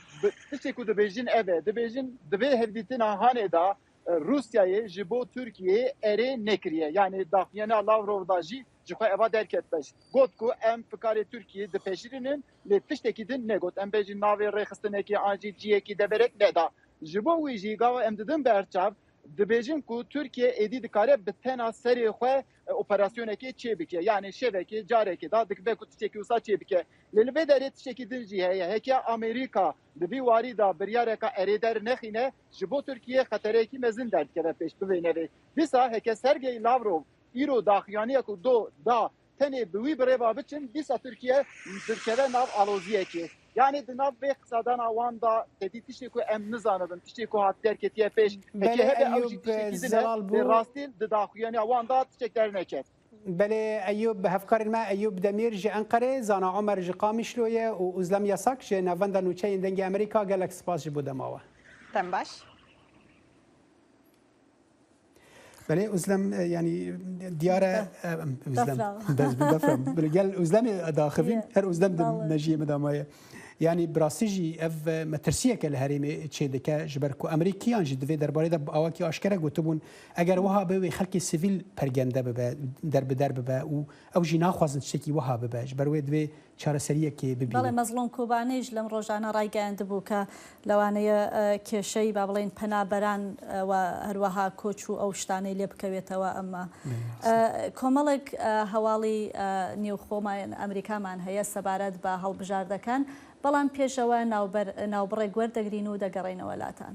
tiştê ku dibêjin ev e, dibêjin di vê hevdîtina hanê de Rûsyayê ji bo Tirkiyeyê erê nekiriye. Yanî daxuyaniya Lavrov da jî ji xwe eva derket peş. Got ku em fikarê Tirkiyeyê dipeşirînin lê tiştekî din negot. Em bêjin navê rêxistinekê an jî ciyekî deverek neda. Ji bo wî jî gava em didin ber çav dibêjin ku Tirkiye êdî dikare bi tena serê xwe operasyonekê çêbike. Yanî şevekê carekê da dibe ku tiştekî wisa çêbike. Lê li vê derê tiştekî din jî heye. Heke Amerîka di vî warî de biryareka erêder nexîne, ji bo Tirkiyê xetereyekî mezin derdikeve pêş. Bivê nevê. Dîsa heke Sergey Lavrov îro daxuyaniya ku do da tenê bi wî bi rê ve biçin, dîsa Tirkiye dikeve nav aloziyekê. Yanî di nav vê qisadana wan de tedî tiştê ku em nizanibin, tiştê ku hat derketiye pêş, heke hebe ew jî tiştekî din e, lê rastî di daxuyaniya wan de tiştek derneket. Belê Eyûb, hevkarên me Eyûb Demîr ji Enqerê, Zana Omer ji Qamîşloyê û Uzlem Yasak ji Navenda Nûçeyên Dengê Amerîka gelek spas ji bo dema we. Dem baş. Belê Uzlem yanî diyar e Uzlem bez bi defram gel Uzlemê daxivîn her Uzlem di mejiyê min de maye. Yanî bi rastî jî ev metirsiyeke li herêmê çêdike ji ber ku Amerîkiyan jî di vê derbarê de bi awakî aşkere gotibûn eger wiha be wê xelkê sivîl pergende bibe derbider bibe û ew jî naxwazin tiştekî wiha bibe ji ber wê divê چارەسەرییەکێ ببینن. بەڵێ مەزڵوم کۆبانێیش لەم ڕۆژانە ڕایگەیاندبوو کە لەوانەیە کێشەی با بڵێین پەنابەران و هەروەها کۆچ و ئەو شتانەی لێ بکەوێتەوە ئەمە کۆمەڵێک هەواڵی نێوخۆمان ئەمریکامان هەیە سەبارەت بە هەڵبژاردەکان بەڵام پێشەوە ناوبەر ناوبڕێک وەردەگرین و دەگەڕێینەوە لاتان.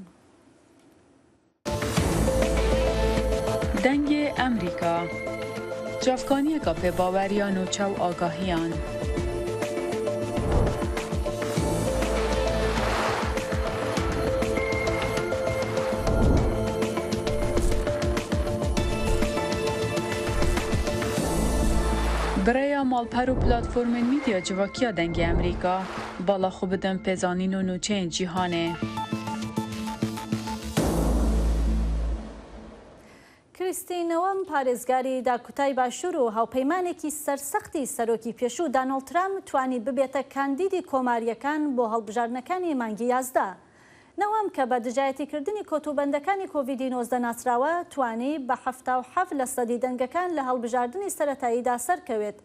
دەنگێ ئەمریکا، چاڤکانیەکا پێباوەریا نوچە و ئاگاهیان. Bi rêya malper û platformên mîdya civakiya Dengê Amerîka, bala xwe bidin pêzanîn û nûçeyên cîhanê. کریستی نۆوەم پارێزگاری داکوتای باشوور و هاوپەیمانێکی سەرسەختی سەرۆکی پێشوو دانۆڵد ترامپ توانی ببێتە کاندیدی کۆمارییەکان بۆ هەڵبژاردنەکانی مانگی 11. نۆوەم کە بە دژایەتیکردنی کۆتوبەندەکانی کۆڤیدی 19 ناسراوە، توانی بە 77 لەسەدی دەنگەکان لە هەڵبژاردنی سەرەتاییدا سەرکەوێت.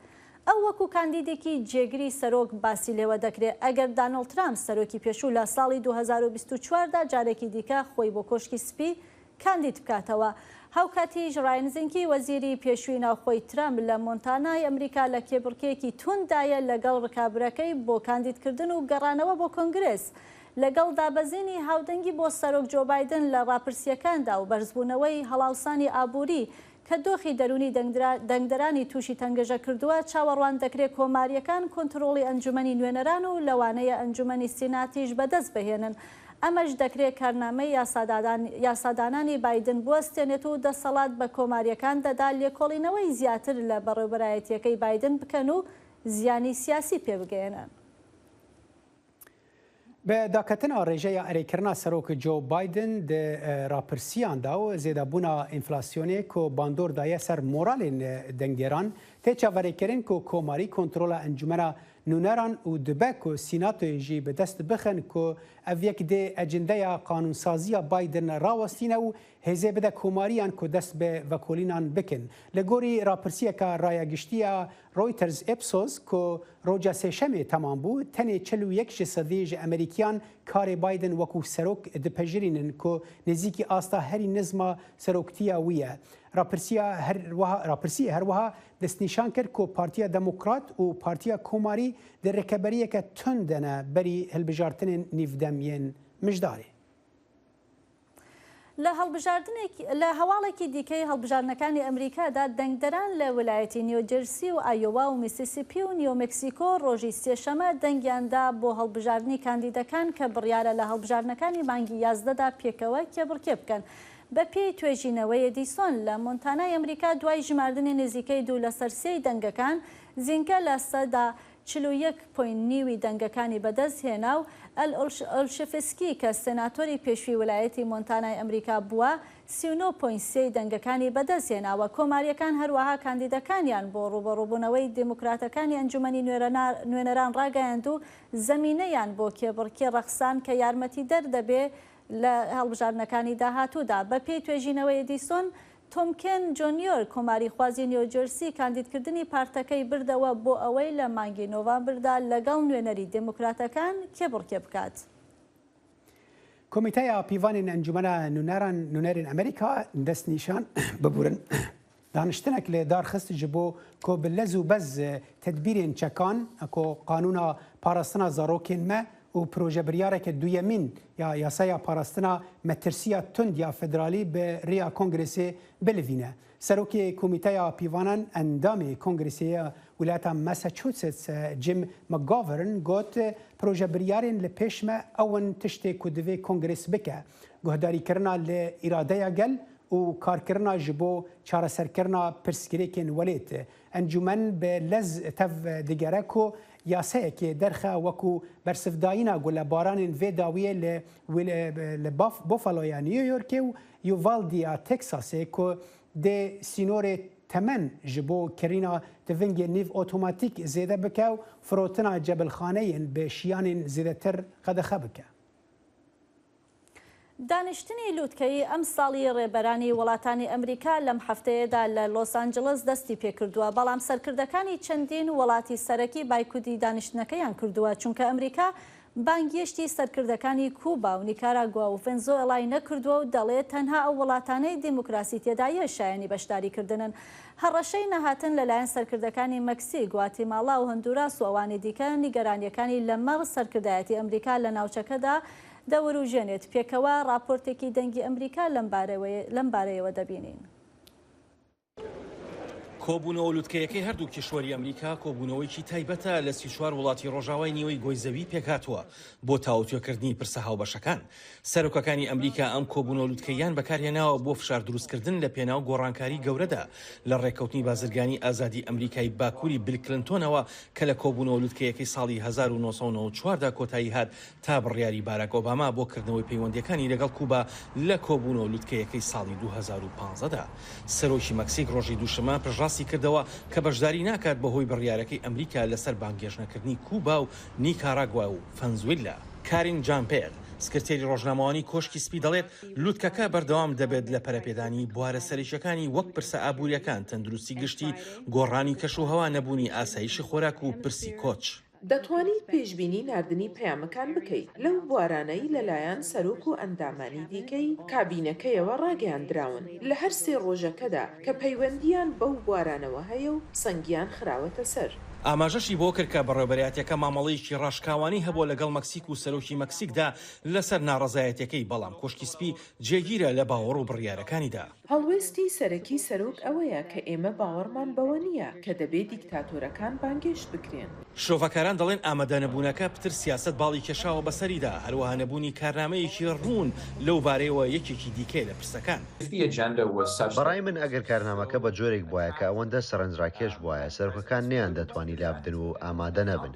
ئەو وەکو کاندیدێکی جێگری سەرۆک باسی لێوە دەکرێت ئەگەر دانۆڵد ترامپ سەرۆکی پێشوو لە ساڵی 2024 دا جارێکی دیکە خۆی بۆ کۆشکی سپی کاندید بکاتەوە. هاوکاتیش ڕاین زینکی وەزیری پێشووی ناوخۆی ترەمپ لە مۆنتانای ئەمریکا لە کێبڕکێیەکی تونددایە لەگەڵ ڕکابرەکەی بۆ کاندیدکردن و گەڕانەوە بۆ کۆنگرێس لەگەڵ دابەزینی هاودەنگی بۆ سەرۆک جۆ بایدن لە ڕاپرسییەکاندا و بەرزبوونەوەی هەڵاوسانی ئابووری کە دۆخی دەروونی دەنگدەرانی تووشی تەنگەژە کردووە، چاوەڕوان دەکرێ کۆمارییەکان کۆنترۆڵی ئەنجومەنی نوێنەران و لەوانەیە ئەنجومەنی سیناتیش بەدەست بهێنن. ئەمەش دەکرێ کارنامەی یاسادانانی بایدن بوەستێنێت و دەسەڵات بە کۆمارییەکان دەدا لێکۆڵینەوەی زیاتر لە بەڕێوبەرایەتییەکەی بایدن بکەن و زیانی سیاسی پێ بگەیەنن. بە داکەتنا ڕێژەیا ئەرێکردنا سەرۆک جۆ بایدن di rapirsîyan da û zêdebûna înflasyonê ku bandor daye ser moralên dengdêran, tê çaverêkirin ku Komarî kontrola Encûmena Nûneran û dibe ku Sînatoyê jî bi dest bixin ku ev yek dê ecindeya qanûnsaziya Biden rawestîne û hêzê bide Komariyan ku dest bi vekolînan bikin. Li gorî rapirsiyeke rayagiştî ya Reuters Ipsos ku roja sêşemê temam bû, tenê 41 ji sedî ji Amerîkiyan karê Biden wekû serok dipejirînin ku nêzîkî asta herî nizma seroktiya wî ye. Rapirsiya her wiha rapirsiyê her wiha destnîşan kir ku Partiya Demokrat û Partiya Komarî di rikeberiyeke tund de ne berî hilbijartinên nîvdem yên Mijdarê. لە هەڵبژاردنێک لە هەواڵێکی دیکەی هەڵبژاردنەکانی ئەمریکادا دەنگدەران لە ولایەتی نیۆجێرسی و ئایۆوا و میسیسیپی و نیۆمەکسیکۆ ڕۆژی سێشەمە دەنگیان دا بۆ هەڵبژاردنی کاندیدەکان کە بڕیارە لە هەڵبژاردنەکانی مانگی یازدەدا پێکەوە کێبڕکێ بکەن. بەپێی توێژینەوەی ئێدیسۆن لە مۆنتانای ئەمریکا دوای ژماردنی نزیکەی دوو لەسەر سێی دەنگەکان زینکە لە سەدا 41 پۆینت نیوی دەنگەکانی بەدەست هێنا و ئەل ئۆلشفسکی کە سێناتۆری پێشووی ولایەتی مۆنتانای ئەمریکا بووە 39 پۆینت سێی دەنگەکانی بەدەست هێناوە. کۆمارییەکان هەروەها کاندیدەکانیان بۆ ڕووبەڕووبوونەوەی دێموکراتەکانی ئەنجومەنی نوێنەران ڕاگەیاند و زەمینەیان بۆ کێبڕکێ ڕەخسان کە یارمەتیدەر دەبێ لە هەڵبژاردنەکانی داهاتوودا. بەپێی توێژینەوەی ئێدیسۆن، تۆم کێن جۆنیۆر، کۆماریخوازی نیۆجێرسی کاندیدکردنی پارتەکەی بردەوە بۆ ئەوەی لە مانگی نۆڤامبردا لەگەڵ نوێنەری دێموکراتەکان کێبڕکێ بکات. کۆمیتەیا پیڤانên Encûmena Nûneran Nûnerên Amerîka destnîşan bibûrin daniştinek li dar xist ji bo ku bi lez û bez tedbîrên çekan ku qanûna parastina zarokên me û projebiryareke duyemîn ya yasaya parastina metirsiya tund ya federalî bi rêya Kongresê bilivîne. Serokê Komîteya Pîvanan endamê Kongresê ya Wîlayeta Massachusetts Jim McGovern got, Projebiryarên li pêş me ew in tiştê ku divê Kongres bike, guhdarîkirina li îradeya gel û karkirina ji bo çareserkirina pirsgirêkên welêt. Encûmen bi lez tev digere ku yaseyekê derxe wekû bersivdayîna gulebaranên vê dawiyê li li Buffaloya New Yorkê û Uvaldeya Teksasê ku dê sînorê temen ji bo kirîna tivingên nîv otomatîk zêde bike û firotina cebilxaneyên bi şiyanên zêdetir qedexe bike. دانیشتنی لوتکەیی ئەمساڵی ڕێبەرانی وڵاتانی ئەمریکا لەم هەفتەیەدا لە لۆس ئانجڵس دەستی پێکردووە، بەڵام سەرکردەکانی چەندین وڵاتی سەرەکی بایکودی دانیشتنەکەیان کردووە، چونکە ئەمریکا بانگێشتی سەرکردەکانی کوبا و نیکاراگوا و ڤەنزۆئێڵای نەکردووە و دەڵێت تەنها ئەو وڵاتانەی دیموکراسی تێدایە شایەنی بەشداریکردنن. هەڕەشەی نەهاتن لەلایەن سەرکردەکانی مەکسیک، گواتیمالا و هەندوراس و ئەوانی دیکە نیگەرانییەکانی لەمەڕ سەرکردایەتی ئەمریکا لە ناوچەکەدا دەوروژێنێت. پێکەوە ڕاپۆرتێکی دەنگی ئەمریکا لەم بارەیەوە دەبینین. کۆبوونەوە لوتکەیەکەی هەردوو کیشوەری ئەمریکا کۆبوونەوەیەکی تایبەتە لە 34 وڵاتی ڕۆژاوای نیوەی گۆی زەوی پێکهاتووە بۆ تاوتوێکردنی پرسە هاوبەشەکان. سەرۆکەکانی ئەمریکا ئەم کۆبوونەوە لوتکەییان بەکارهێناوە بۆ فشار دروستکردن لە پێناو گۆڕانکاری گەورەدا لە ڕێککەوتنی بازرگانی ئازادی ئەمریکای باکووری بیل کلنتۆنەوە کە لە کۆبوونەوە لوتکەیەکەی ساڵی 1994 دا کۆتایی هات تا بڕیاری باراک ئۆباما بۆ کردنەوەی پەیوەندییەکانی لەگەڵ کوبا لە کۆبوونەوە لوتکەیەکەی ساڵی 2015 دا. سەرۆکی مەکسیک ڕۆژی دووشەممە پشتڕاستی کردەوە کە بەشداری ناکات بەهۆی بڕیارەکەی ئەمریکا لەسەر بانگهێشتنەکردنی کوبا و نیکاراگوا و فەنزویلا. کارین جان پێر، سکرتێری ڕۆژنامەوانی کۆشکی سپی دەڵێت، لوتکەکە بەردەوام دەبێت لە پەرەپێدانی بوارە سەرەکییەکانی وەک پرسە ئابوورییەکان، تەندروستی گشتی، گۆڕانی کەشوهەوا، نەبوونی ئاسایشی خۆراک و پرسی کۆچ. دەتوانیت پێشبینی ناردنی پەیامەکان بکەیت لەو بوارانەی لەلایەن سەرۆک و ئەندامانی دیکەی کابینەکەیەوە ڕاگەیاندراون لە هەر سێ ڕۆژەکەدا کە پەیوەندییان بەو بوارانەوە هەیە و سەنگیان خراوەتە سەر. ئاماژەشی بەوە کرد کە بەڕێوەبەرایەتیەکە مامەڵەیەکی ڕاشکاوانەی هەبووە لەگەڵ مەکسیک و سەرۆکی مەکسیکدا لەسەر ناڕەزایەتیەکەی، بەڵام کۆشکی سپی جێگیرە لە باوەڕ و بڕیارەکانیدا. هەڵوێستی سەرەکی سەرۆک ئەوەیە کە ئێمە باوەڕمان بەوە نییە کە دەبێ دیکتاتۆرەکان بانگێشت بکرێن. شرۆڤەکاران دەڵێن ئامادەنەبوونەکە پتر سیاسەت باڵی کێشاوە بەسەریدا، هەروەها نەبوونی کارنامەیەکی ڕوون لەو بارەیەوە یەکێکی دیکەیە لە پرسەکان. بەڕای من ئەگەر کارنامەکە بە جۆرێک بوایە کە ئەوەندە سەرنجڕاکێش بوایە سەرۆکەکان نەیاندەتوانی لابدەن و ئامادە نەبن،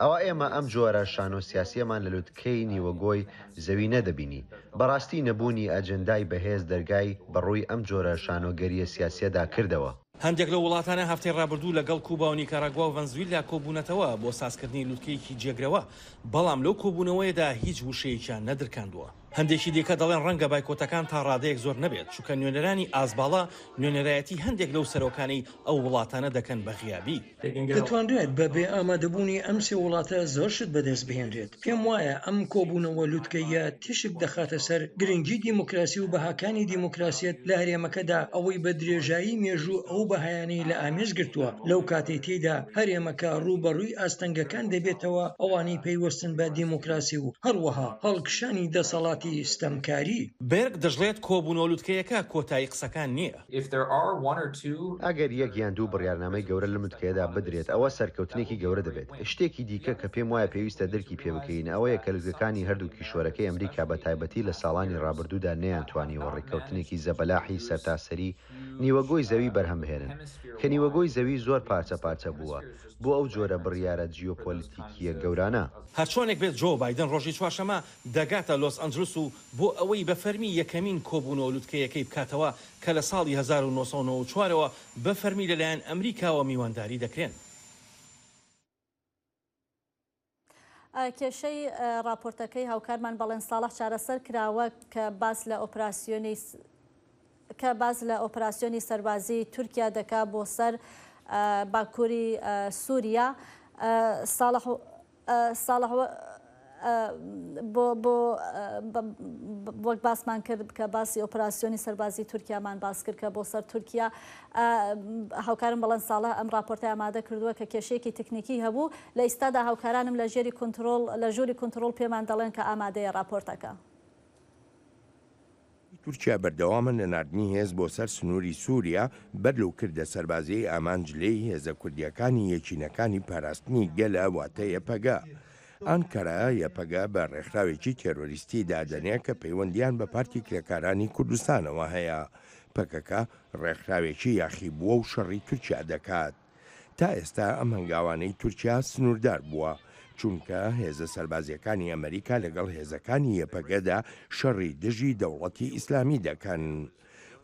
ئەوا ئێمە ئەم جۆرە شانۆ سیاسییەمان لە لوتکەی نیوەگۆی زەوی نەدەبینی. بەڕاستی نەبوونی ئەجێندای بەهێز دەرگای بەڕووی ئەم جۆرە شانۆگەرییە سیاسییەدا کردەوە. هەندێک لەو وڵاتانە هەفتەی ڕابردوو لەگەڵ کوبا و نیکاراگوا و ڤەنزویلا کۆبوونەتەوە بۆ سازکردنی لوتکەیەکی جێگرەوە، بەڵام لەو کۆبوونەوەیەدا هیچ وشەیەکیان نەدرکاندووە. هەندێکی دیکە دەڵێن ڕەنگە بایکۆتەکان تا ڕادەیەک زۆر نەبێت، چونکە نوێنەرانی ئاستباڵا نوێنەرایەتی هەندێک لەو سەرۆکانەی ئەو وڵاتانە دەکەن بە غیابی. دەتوانرێت بە بێ ئامادەبوونی ئەم سێ وڵاتە زۆر شت بەدەست بهێنرێت. پێم وایە ئەم کۆبوونەوە لوتکەییە تیشک دەخاتە سەر گرنگی دیموکراسی و بەهاکانی دیموکراسیەت لە هەرێمەکەدا، ئەوەی بە درێژایی مێژوو ئەو بەهایانەی لە ئامێز گرتووە، لەو کاتەی تێیدا هەرێمەکە ڕووبەڕووی ئاستەنگەکان دەبێتەوە ئەوانەی پەیوەستن بە دیموکراسی و هەروەها هەڵکشانی دەسەڵاتی ستەمکاری. بێرگ دەشڵێت کۆبوونەوە لوتکەیەکە کۆتایی قسەکان نییە. ئەگەر یەک یان دوو بڕیارنامەی گەورە لەم لوتکەیەدا بدرێت، ئەوە سەرکەوتنێکی گەورە دەبێت. شتێکی دیکە کە پێم وایە پێویستە درکی پێ بکەین ئەوەیە کە لوتکەکانی هەردوو کیشوەرەکەی ئەمریکا بە تایبەتی لە ساڵانی ڕابردوودا نەیانتوانیوە ڕێککەوتنێکی زەبەلاحی سەرتاسەری نیوەگۆی زەوی بەرهەم بهێنن، کە نیوەگۆی زەوی زۆر پارچە پارچە بووە بۆ ئەو جۆرە بڕیارە جیۆپۆلیتیکییە گەورانە. هەرچۆنێک بێت جۆ بایدن ڕۆژی چوارشەممە دەگاتە لۆس ئەنجلس و بۆ ئەوەی بە فەرمی یەکەمین کۆبوونەوە لوتکەیەکەی بکاتەوە کە لە ساڵی 1994 ەوە بە فەرمی لەلایەن ئەمریکاوە میوانداری دەکرێن. کێشەی ڕاپۆرتەکەی هاوکارمان بەڵێن ساڵح چارەسەر کراوە کە باس لە ئۆپراسیۆنی کە باس لە ئۆپراسیۆنی سەربازی تورکیا دەکا بۆ سەر باکووری سووریا. ساڵح ساڵح بۆ بۆ وەک باسمان کرد کە باسی ئۆپراسیۆنی سەربازی تورکیامان باس کرد کە بۆ سەر تورکیا هاوکارم بەڵێن ساڵح ئەم ڕاپۆرتەی ئامادە کردووە کە کێشەیەکی تکنیکی هەبوو لە ئیستادا هاوکارانم لە ژێری کونترۆڵ لە ژووری کونترۆڵ پێمان دەڵێن کە ئامادەیە ڕاپۆرتەکە. تورکیا بەردەوامە لە ناردنی هێز بۆ سەر سنووری سووریا، بەر لەو کردە سەربازییەی ئامانج لێی هێزە کوردییەکانی یەکینەکانی پاراستنی گەلە واتە یەپەگە. ئانکەرە یەپەگە بە ڕێکخراوێکی تێرۆریستی دادەنێ کە پەیوەندییان بە پارتی کرێکارانی کوردستانەوە هەیە. پەکەکە ڕێکخراوێکی یاخیبووە و شەڕی تورکیا دەکات. تا ئێستا ئەم هەنگاوانەی تورکیا سنووردار بووە، چونکە هێزە سەربازییەکانی ئەمریکا لەگەڵ هێزەکانی یەپەگەدا شەڕی دژی دەوڵەتی ئیسلامی دەکەن.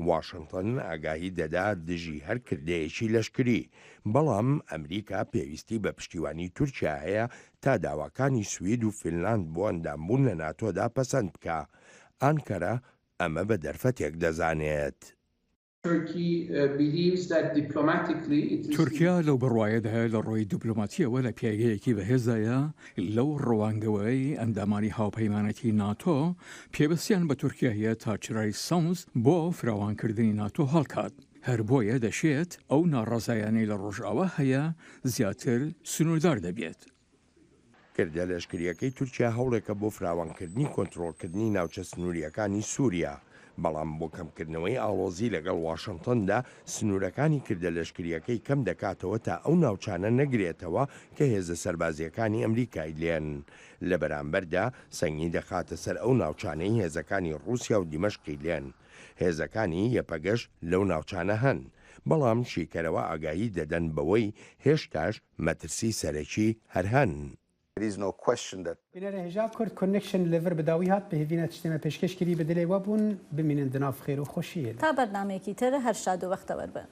واشنتن ئاگاهی دەدا دژی هەر کردەیەکی لەشکری، بەڵام ئەمریکا پێویستی بە پشتیوانی تورکیا هەیە تا داواکانی سوید و فینلاند بۆ ئەندامبوون لە ناتۆدا پەسەند بکا. ئانکەرە ئەمە بە دەرفەتێک دەزانێت. تورکیا لەو بڕوایەدایە لە ڕووی دیپلۆماتییەوە لە پێگەیەکی بەهێزدایە، لەو ڕوانگەوەی ئەندامانی هاوپەیمانێتی ناتۆ پێویستیان بە تورکیا هەیە تا چرای سەوز بۆ فراوانکردنی ناتۆ هەڵکات، هەر بۆیە دەشێت ئەو ناڕەزایانەی لە ڕۆژئاوا هەیە زیاتر سنووردار دەبێت. کردە لەشکرییەکەی تورکیا هەوڵێکە بۆ فراوانکردنی کۆنترۆڵکردنی ناوچە سنوورییەکانی سووریا. بەڵام بۆ کەمکردنەوەی ئاڵۆزی لەگەڵ واشنتۆندا سنوورەکانی کردە لەشکرییەکەی کەم دەکاتەوە تا ئەو ناوچانە نەگرێتەوە کە هێزە سەربازییەکانی ئەمریکای لێن. لە بەرامبەردا سەنگی دەخاتە سەر ئەو ناوچانەی هێزەکانی ڕووسیا و دیمەشقی لێن. هێزەکانی یەپەگەش لەو ناوچانە هەن. بەڵام شیکەرەوە ئاگاهی دەدەن بەوەی هێشتاش مەترسی سەرەکی هەر هەن. بینەرên hêja Kurd Connection li vir bi dawî hat, bi hêvîna tiştê me pêşkêş kirî bi dilê we bûn, bimînin di nav xêr û xweşiyê de. تا بەرنامەیەکی تر هەر شاد و بەختەوەر بن.